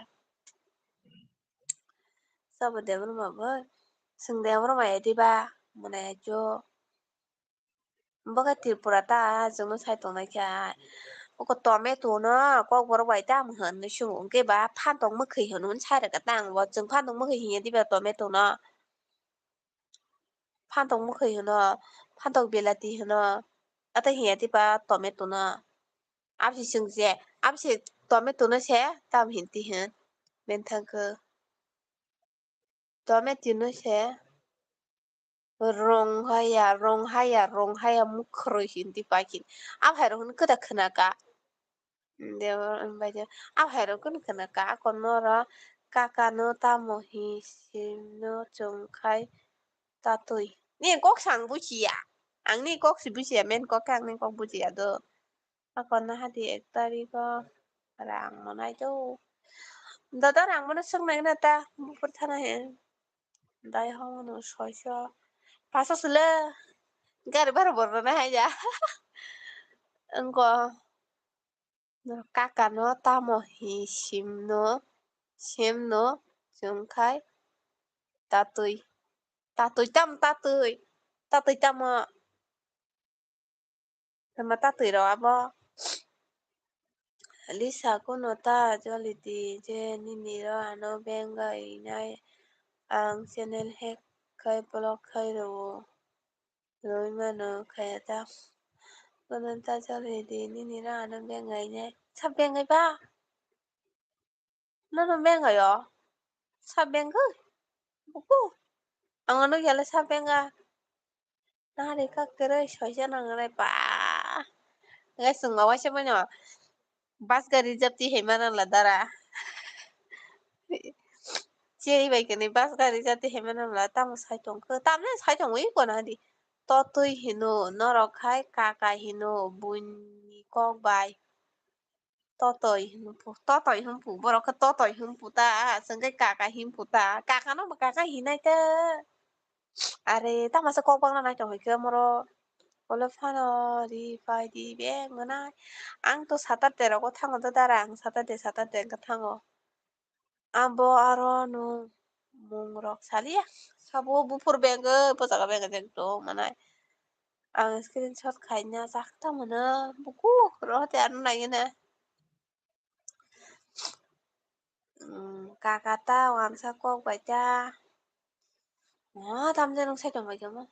Sabo Debbarma bo. Chwng Debbarma ya diba? Mane jo. Bo khe Tripura ta, chwngno sai tongnai khe. Oko tomato no Kokborok bai tam hwn hinwi swngo, hwnkhe ba phantok mwkhwi hwn hwnwi sai rwkha ta ang bo. Chwng phantok mwkhwi hinya diba tomato no? Phantok mwkhwi hwno, phantok belati hwno, ata hinya diba tomato no? Absi chwng je, absi tomato no se tam hinti hwn, menthang khe. Tomato no se rong haya, rong haya, rong haya, mwkhwrwi hinti paikhe. Aphai rok hwn kwda khna ka. Debor bai de. Aphai rok hwn khna ka, ako noro kaka no tamo hi sim no chwng khai tatwi. Ni kok sang bujiya. Ang ni kok si bujiya, men kok khe ang ni kok bujiya do. Ako na hadi ek tarikh o rang manai do. Dada rang mano swk nai na ta, buphur thana he. Dai hono soiso. Paso sile. Gari baro borno na hai ja. Engko. Kaka no tamo hi sim no, sim no, chwng khai tatwi. Tatwi tam, tatwi. Tatwi tamo. Tama tatwi rw abo. Lisa, kuno ta joli di je nini rw ano bengai nai, ang channel hack khai block khai rw o. Rwi mano khaya ta. Bono ta joli di nini rw ano bengai nai. Sa bengai ba? Nono bengai o? Sa bengai? Buku? Ang ano yale sa benga. Nari ka kwrwi soisa nangnai ba. Ngai chwng ma waisa mano. Bus gari japti hai mana la dara. Chiri bai kani bus gari japti hai mana la tamo sai tong khe. Tamne sai tong wi kona di. Totwi hino norok hai kaka hino buini kok bai. Totoi hwnphu, totoi hwnphu, borok khe totoi hwnphu ta, chwng khe kaka hwnphu ta, kaka no bo kaka hinai ta. Are, tamo se kok bangla nai tong khe moro, olo phano ri phai di beng mwnai. Ang to Saturday rogo thango da dara, ang Saturday, Saturday wngkha thango. Abo aro nwng mung rok saliya. Sabo buphur bengwi, bwskango bengwi beng tong manai. Ang screenshot khaina chakta mano. Buku rohote ano naina. Hmm, kaka ta wansa kok bai ta. Mo tamjani sai tongbai khe mo.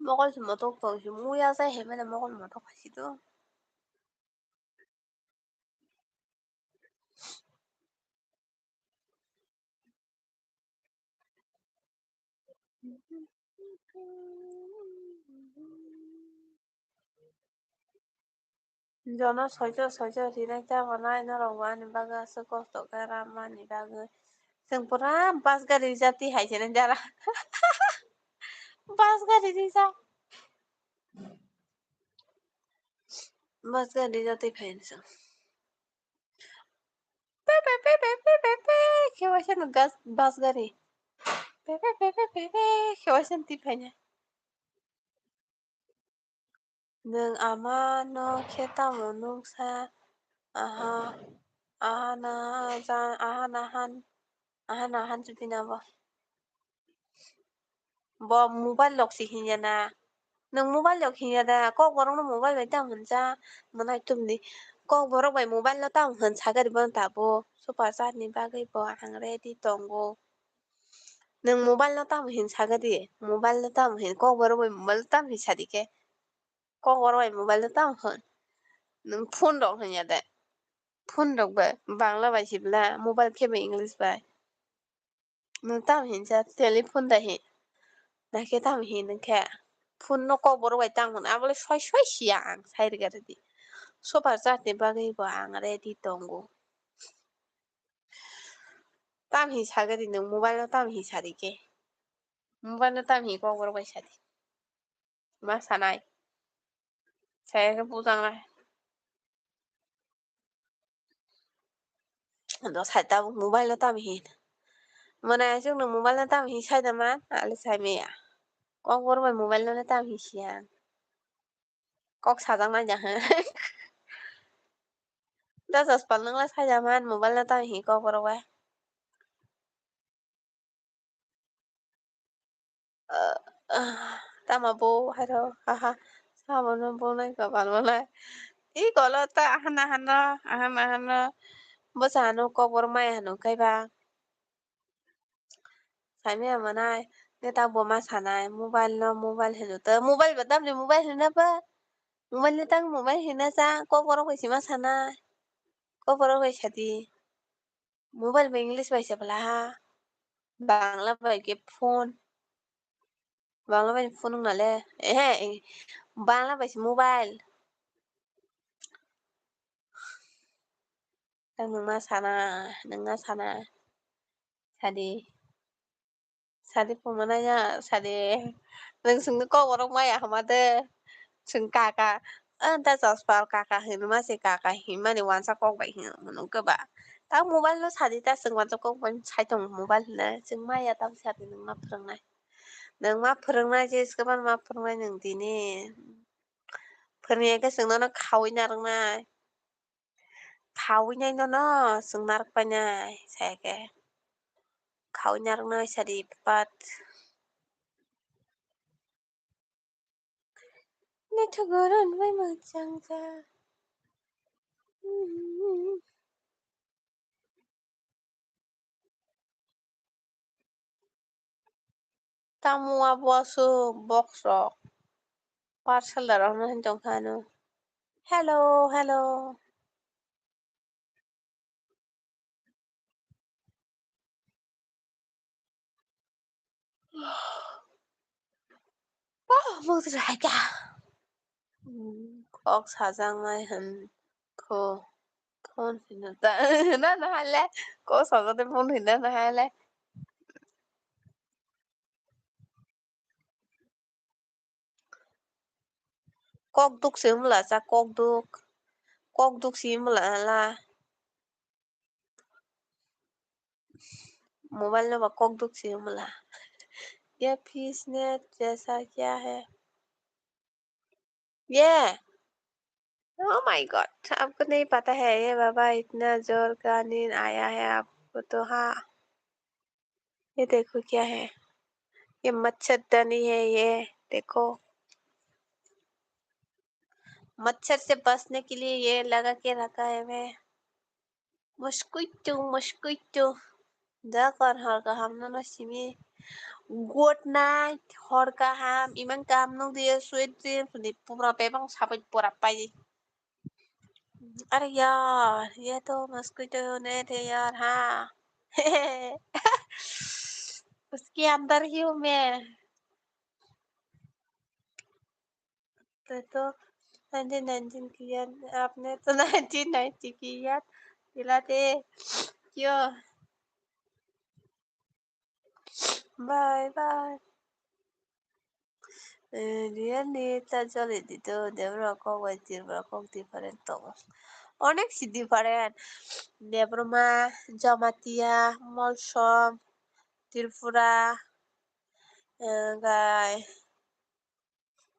Mokol se motok tong se muya sai hai mane mokol motok hai se do. Jono soijo soijo rinai ta manai norok bo ani bagwi aswk kosto khe ramani bagwi. Chwng pura bus gari rijak twi hai se nai jara. Bus gari rijak. Bus gari rijak twi phai se. Pe, pe, pe, pe, pe, pe, pe, khe waisa no gas, bus gari. Pe, pe, pe, pe, pe, pe, khe waisa no twi phainai. Nwng ama no khe tamo nuksa? Aha, aha na ja, aha na han, aha na han chupina bo. Bo mobile rok se hinya na. Nwng mobile rok hinya da, kokborok no mobile bai tamo hwnsa, mwnai tumdi. Kokborok bai mobile no tamo hwn sagari bono tabuk. Super chat ni bagwi bo ang ready tongo. Nwng mobile no tamo hin sagadi, mobile no tamo hin, kokborok bai mobile no tamo hin sadi khe. Kokborok bai mobile no tamo hwn. Nwng phone rok hinya de. Phone rok bai Bangla bai se bla, mobile khe bai English bai. Nwng tamo hinsa telephone da hin. Nakhe tamo hin nwng khe. Phone no kokborok bai tamo hwn. Abole soi soi siya ang sai rwgari di. Super chat ni bagwi bo ang ready tongo. Tam hi sagadi nwng mobile no tam hi sadi khe. Mobile no tam hi kokborok bai sadi. Ma sanai. Saya khe bujangnai. Ando sai tabuk mobile no tam hi. Mane aswk nwng mobile no tam hi sai da man, ale sai maya. Kokborok bai mobile no tam hi siya. Kok sajaknai ja he. Da Jaspal nwng le sai da man, mobile no tam hi kokborok bai. Tamo bo hairo, haha, sabono bo nai ka bal manai. I kolo ta ahana hano, ahana hano. Bo sa hano kokborok maya hano kaiba. Saimaya manai, neta bo ma sanai, mobile no mobile hino ta, mobile ba tamni mobile hino ba? Mobile ni tang mobile hino sa, kokborok bai sima sanai. Kokborok bai sadi. Mobile bai English bai se bwla ha. Bangla bai khe phone. Bangla bai phone wng nale. Ehe, Bangla bai se mobile. Tang nwng ma sana, nwng ma sana. Sadi. Sadi phumanaya, sadi. Nwng swngno kokborok maya hama de. Swng kaka. Anta Jaspal kaka hinma se kaka hinmani wansa kok bai hino hwnwi khe ba. Ta mobile no sadi ta swng wansa kok bai sai tongo mobile hinwi. Swng maya ta sadi nwng ma phwrwngnai. Nwng ma phwrwngnai je swkang ma phwrwngnai nwng tini. Phwrwngya khe swng nono khaui narwknai. Khaui nai nono swng narwk painai sai khe. Khaui narwknai sadi pat. Naithok goron bai mwchang kha. Tamo abo aswk box rok. Parcel da rok no hin tong kha ano. Hello, hello. Oh, muk raja. Kok sajaknai hwn kho. Phone hino ta. Na, na, le. Kok sajak de phone hino na, le. Kok duk se wngla cha, kok duk. Kok duk se wngla la. Mobile no ba kok duk se wngla. ये fish net जैसा क्या है? ये Oh my God, आपको नहीं पता है ये बाबा इतना जोर का नींद आया है आपको तो, हाँ। ये देखो क्या है, ये मच्छरदानी है, ये देखो। मच्छर से बचने के लिए ये लगा के रखा है मैं। Mosquito, mosquito. Da kon hor kaham nono simi. Good night, hor kaham, iman kaham nung diye, sweet dreams ni pura bebang sabai pura pai. अरे यार, ये तो मस्किटो नेट है यार, हाँ। उसके अंदर ही हूँ मैं। तो, तो नाइनटीन नाइनटीन की याद, आपने तो नाइनटीन नाइनटी की याद दिलाते क्यों? Bye bye. Eh, real ni ta joli di to, Debra kok bai Tripura kok different tongo. Onek si different. Debroma, Jamatia, Molsom, Tripura, eh, gai.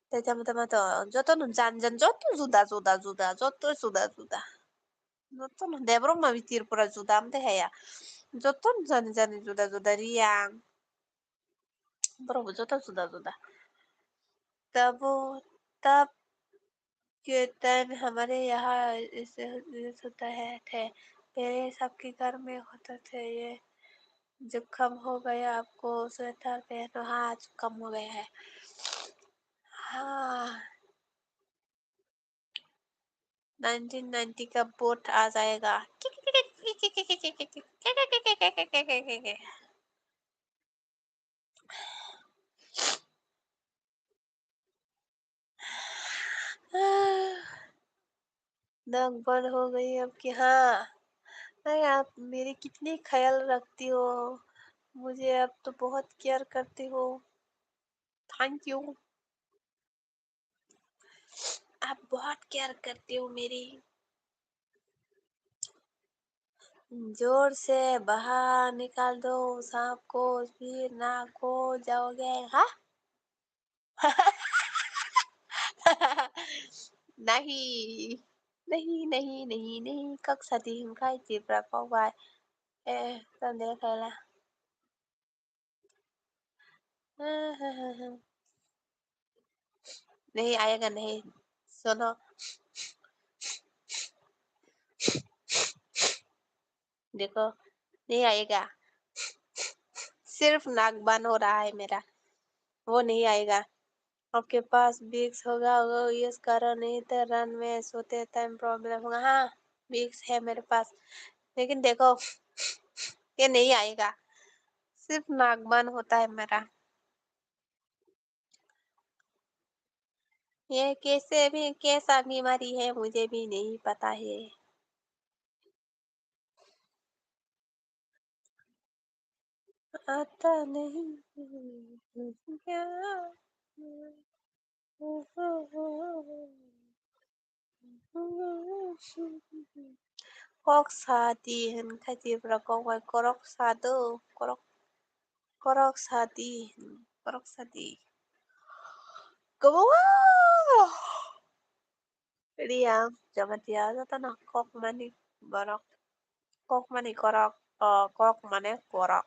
Tei tamo tamo to, joto no jan jan, joto juda juda juda, joto juda juda. Joto no Debra ma bi Tripura juda am tei haya. Joto no jani jani juda juda Riyang. Borok bo joto juda juda. Tabo tab ये टाइम हमारे यहाँ ऐसे यूज़ होता है, थे। पहले सबके घर में होता था ये, जुकाम हो गया आपको, स्वेटर पहनो, हाँ, जुकाम हो गया है। हाँ, नाइनटीन नाइनटी का बोट आ जाएगा। नाक बंद हो गई अब की, हाँ, अरे, आप मेरी कितनी ख्याल रखती हो, मुझे आप तो बहुत केयर करती हो। Thank you. आप बहुत केयर करती हो मेरी। जोर से बाहर निकाल दो सांप को, फिर ना खो जाओगे। हाँ। नहीं, नहीं, नहीं, नहीं, नहीं, कक साथी हम खाई चिपरा को बाय। ए, तो देख ला। नहीं आएगा नहीं। सुनो, देखो, नहीं आएगा। सिर्फ नाक बंद हो रहा है मेरा, वो नहीं आएगा। आपके पास विक्स होगा, वो यूज करो, नहीं तो रन में सोते टाइम प्रॉब्लम होगा। हाँ, विक्स है मेरे पास, लेकिन देखो, ये नहीं आएगा, सिर्फ नाक बंद होता है मेरा। ये कैसे भी, कैसा बीमारी है, मुझे भी नहीं पता है। आता नहीं क्या? Kok sadi hin khaiti bra kok bai korok sado, korok, korok sadi hin, korok sadi. Kabo. Ria, Jamatia, jotono kok mani borok. Kok mani korok, o, kok mane korok.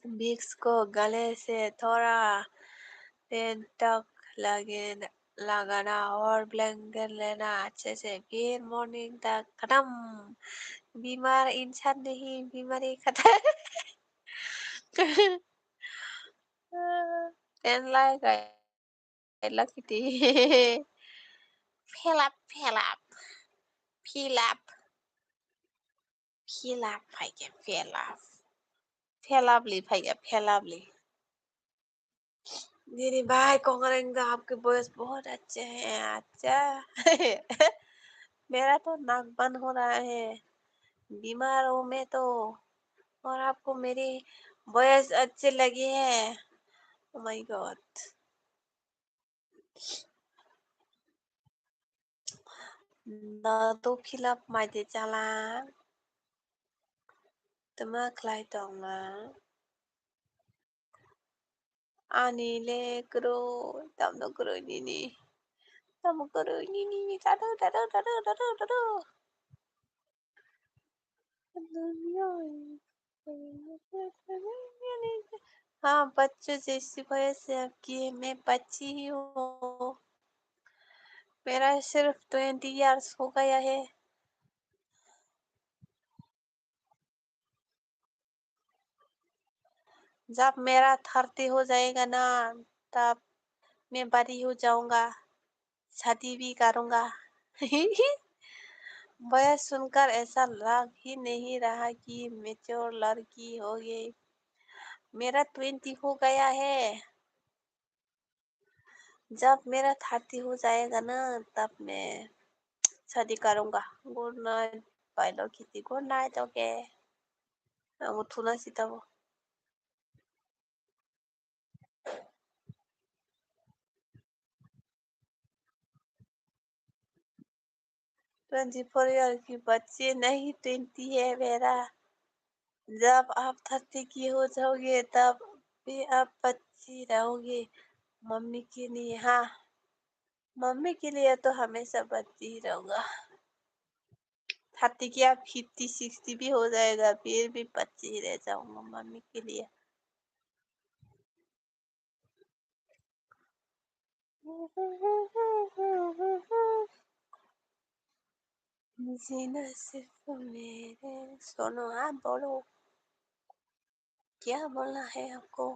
Vicks ko gale se thoda pen tak lage, lagana aur blanket lena acche se, phir morning tak khatam. Bimar insan nahi, bimari khatam. Pen lai gai. Hello Kitty. Fill up, fill up. Fill up. Fill up, phaikhe fill up. Fill up li phaikhe fill up li. दीदी भाई, कांगड़ा एकदम आपके वॉइस बहुत अच्छे हैं। अच्छा। मेरा तो नाक बंद हो रहा है, बीमार हूँ मैं तो, और आपको मेरी वॉइस अच्छी लगी है। Oh my God. Nado philap maide chala. Tama khlai tongma. Ani le kwrwi, tamno kwrwi nini. Tamo kwrwi nini, tado, tado, tado, tado, tado. हाँ, बच्चों जैसी वॉइस है आपकी, मैं बच्ची ही हूँ। मेरा सिर्फ ट्वेंटी ईयर्स हो गया है। जब मेरा थर्टी हो जाएगा ना, तब मैं बड़ी हो जाऊंगा, शादी भी करूंगा। वॉइस सुनकर ऐसा लग ही नहीं रहा कि मैच्योर लड़की हो गई। मेरा ट्वेंटी हो गया है। जब मेरा थर्टी हो जाएगा ना, तब मैं शादी करूंगा। Good night, bye, Lokiti. Good night, okay. Ang uthuna sita bo. Twenty four year की बच्ची नहीं, ट्वेंटी है मेरा। जब आप थर्टी की हो जाओगे, तब भी आप बच्ची रहोगे मम्मी के लिए। हाँ, मम्मी के लिए तो हमेशा बच्ची ही रहूंगा। थर्टी क्या, फिफ्टी, सिक्सटी भी हो जाएगा, फिर भी बच्ची ही रह जाऊंगा मम्मी के लिए। जीना सिर्फ मेरे, सुनो, हाँ, बोलो, क्या बोलना है आपको?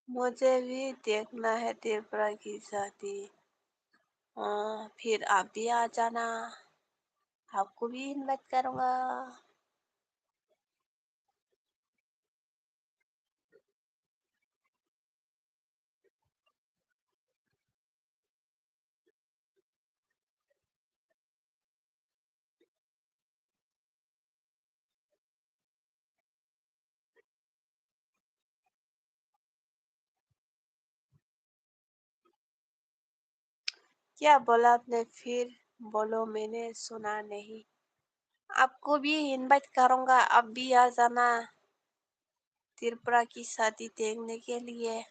मुझे भी देखना है त्रिपुरा की शादी। अ, फिर आप भी आ जाना, आपको भी इनवाइट करूँगा। क्या बोला आपने फिर? बोलो, मैंने सुना नहीं। आपको भी इनवाइट करूँगा, आप भी आ जाना त्रिपुरा की शादी देखने के लिए।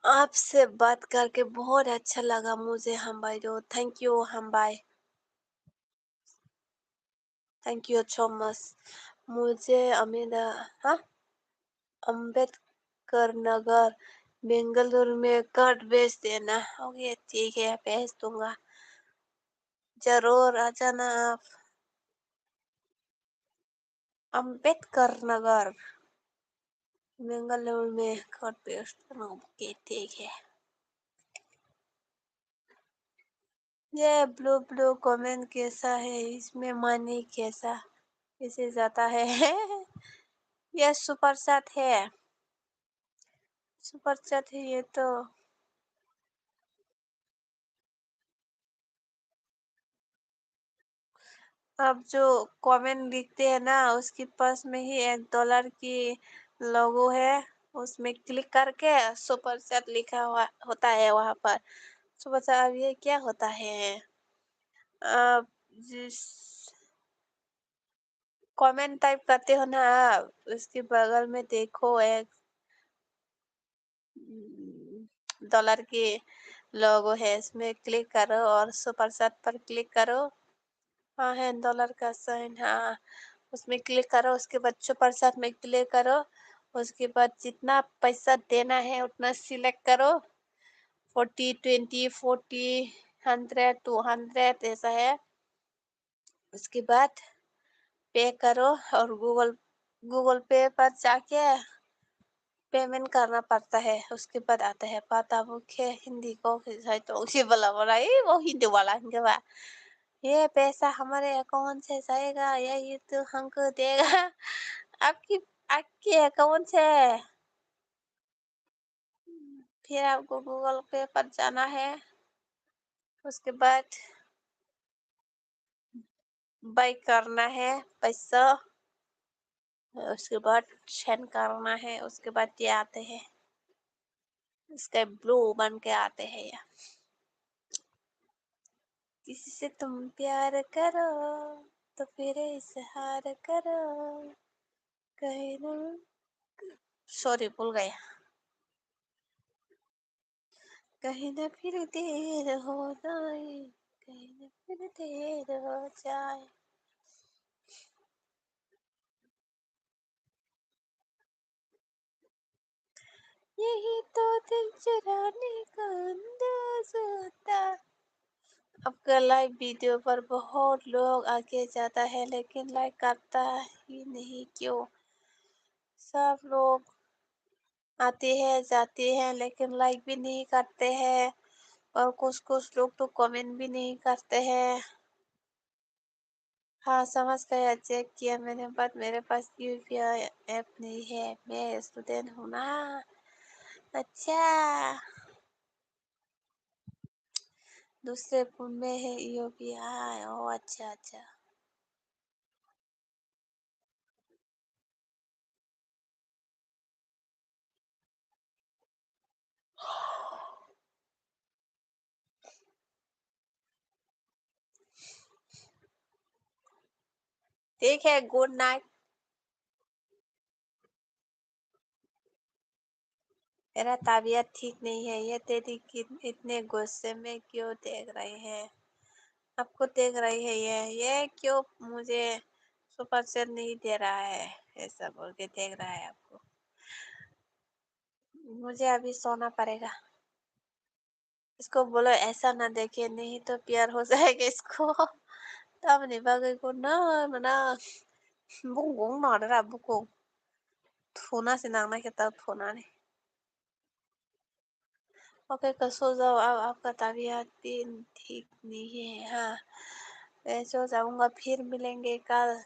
आपसे बात करके बहुत अच्छा लगा मुझे, हम भाई। तो thank you, हम भाई। Thank you so much। मुझे अमीदा, हाँ, अम्बेडकर नगर, बेंगलुरु में कार्ड भेज देना। ओके, ठीक है, भेज दूंगा। जरूर आ जाना आप। अम्बेडकर नगर, बेंगलुरु में कार्ड भेज दूंगा। ओके, ठीक है। ये ब्लू ब्लू कमेंट कैसा है? इसमें मनी कैसा, कैसे जाता है? ये सुपर चैट है, सुपर चैट है ये तो। आप जो कमेंट लिखते हैं ना, उसके पास में ही एक डॉलर की लोगो है, उसमें क्लिक करके सुपर चैट लिखा हुआ होता है वहाँ पर। सुपर चैट, अब ये क्या होता है? आप जिस कमेंट टाइप करते हो ना, उसके बगल में देखो, एक डॉलर की लोगो है, इसमें क्लिक करो और सुपर चैट पर क्लिक करो। हाँ, है डॉलर का साइन, हाँ, उसमें क्लिक करो। उसके बाद सुपर चैट में क्लिक करो। उसके बाद जितना पैसा देना है उतना सिलेक्ट करो, forty, twenty, forty, hundred, two hundred ऐसा है। उसके बाद पे करो और गूगल, गूगल पे पर जाके पेमेंट करना पड़ता है, उसके बाद आता है। पता वो क्या हिंदी को, शायद तो उसी वाला बोला, ये वो हिंदी वाला हिंदी वाला। ये पैसा हमारे अकाउंट से जाएगा या ये तो हमको देगा? आपकी, आपके अकाउंट से। फिर आपको गूगल पे पर जाना है, उसके बाद बाय करना है पैसा, उसके बाद सेंड करना है, उसके बाद ये आते हैं, स्काई ब्लू बन के आते हैं ये। किसी से तुम प्यार करो तो फिर इजहार करो, कहीं ना, सॉरी, भूल गया। कहीं ना फिर देर हो जाए, कहीं ना फिर देर हो जाए। यही तो दिल चुराने का अंदाज होता। आपका लाइव वीडियो पर बहुत लोग आके जाता है, लेकिन लाइक करता ही नहीं, क्यों? सब लोग आते हैं, जाते हैं, लेकिन लाइक भी नहीं करते हैं, और कुछ कुछ लोग तो कमेंट भी नहीं करते हैं। हाँ, समझ गया, चेक किया मैंने, बट मेरे पास यूपीआई ऐप नहीं है, मैं स्टूडेंट हूँ ना। अच्छा, दूसरे फोन में है यूपीआई। ओ, अच्छा, अच्छा। ठीक है, गुड नाइट। मेरा तबीयत ठीक नहीं है, ये तेरी कि-, इतने गुस्से में क्यों देख रही है? आपको देख रही है ये, ये क्यों मुझे सुपर चैट नहीं दे रहा है, ऐसा बोल के देख रहा है आपको। मुझे अभी सोना पड़ेगा। इसको बोलो ऐसा ना देखे, नहीं तो प्यार हो जाएगा इसको। Tamni bagwi ko na mana bung bung no dara bukung. Thuna se nang na khe ta thuna ni. Okay, ka so jao, ab aapka tabiat bhi theek nahi hai, ha. Main so jaunga, phir milenge kal.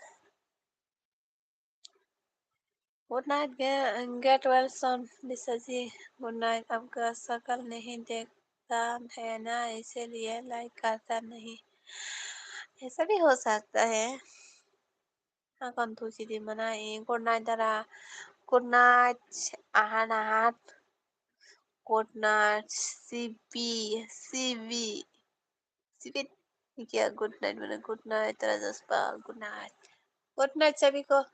Good night, ge-, get well soon, Lisa ji. Good night, आपका शक्ल नहीं देखता है ना, इसीलिए लाइक करता नहीं। ऐसा भी हो सकता है। Hakon thuchi di mana, eh, good night dara. Good night, ahan ahan. Good night, C B, C B. C B, क्या good night mana, good night, Rajaspa, good night. Good night, सभी को।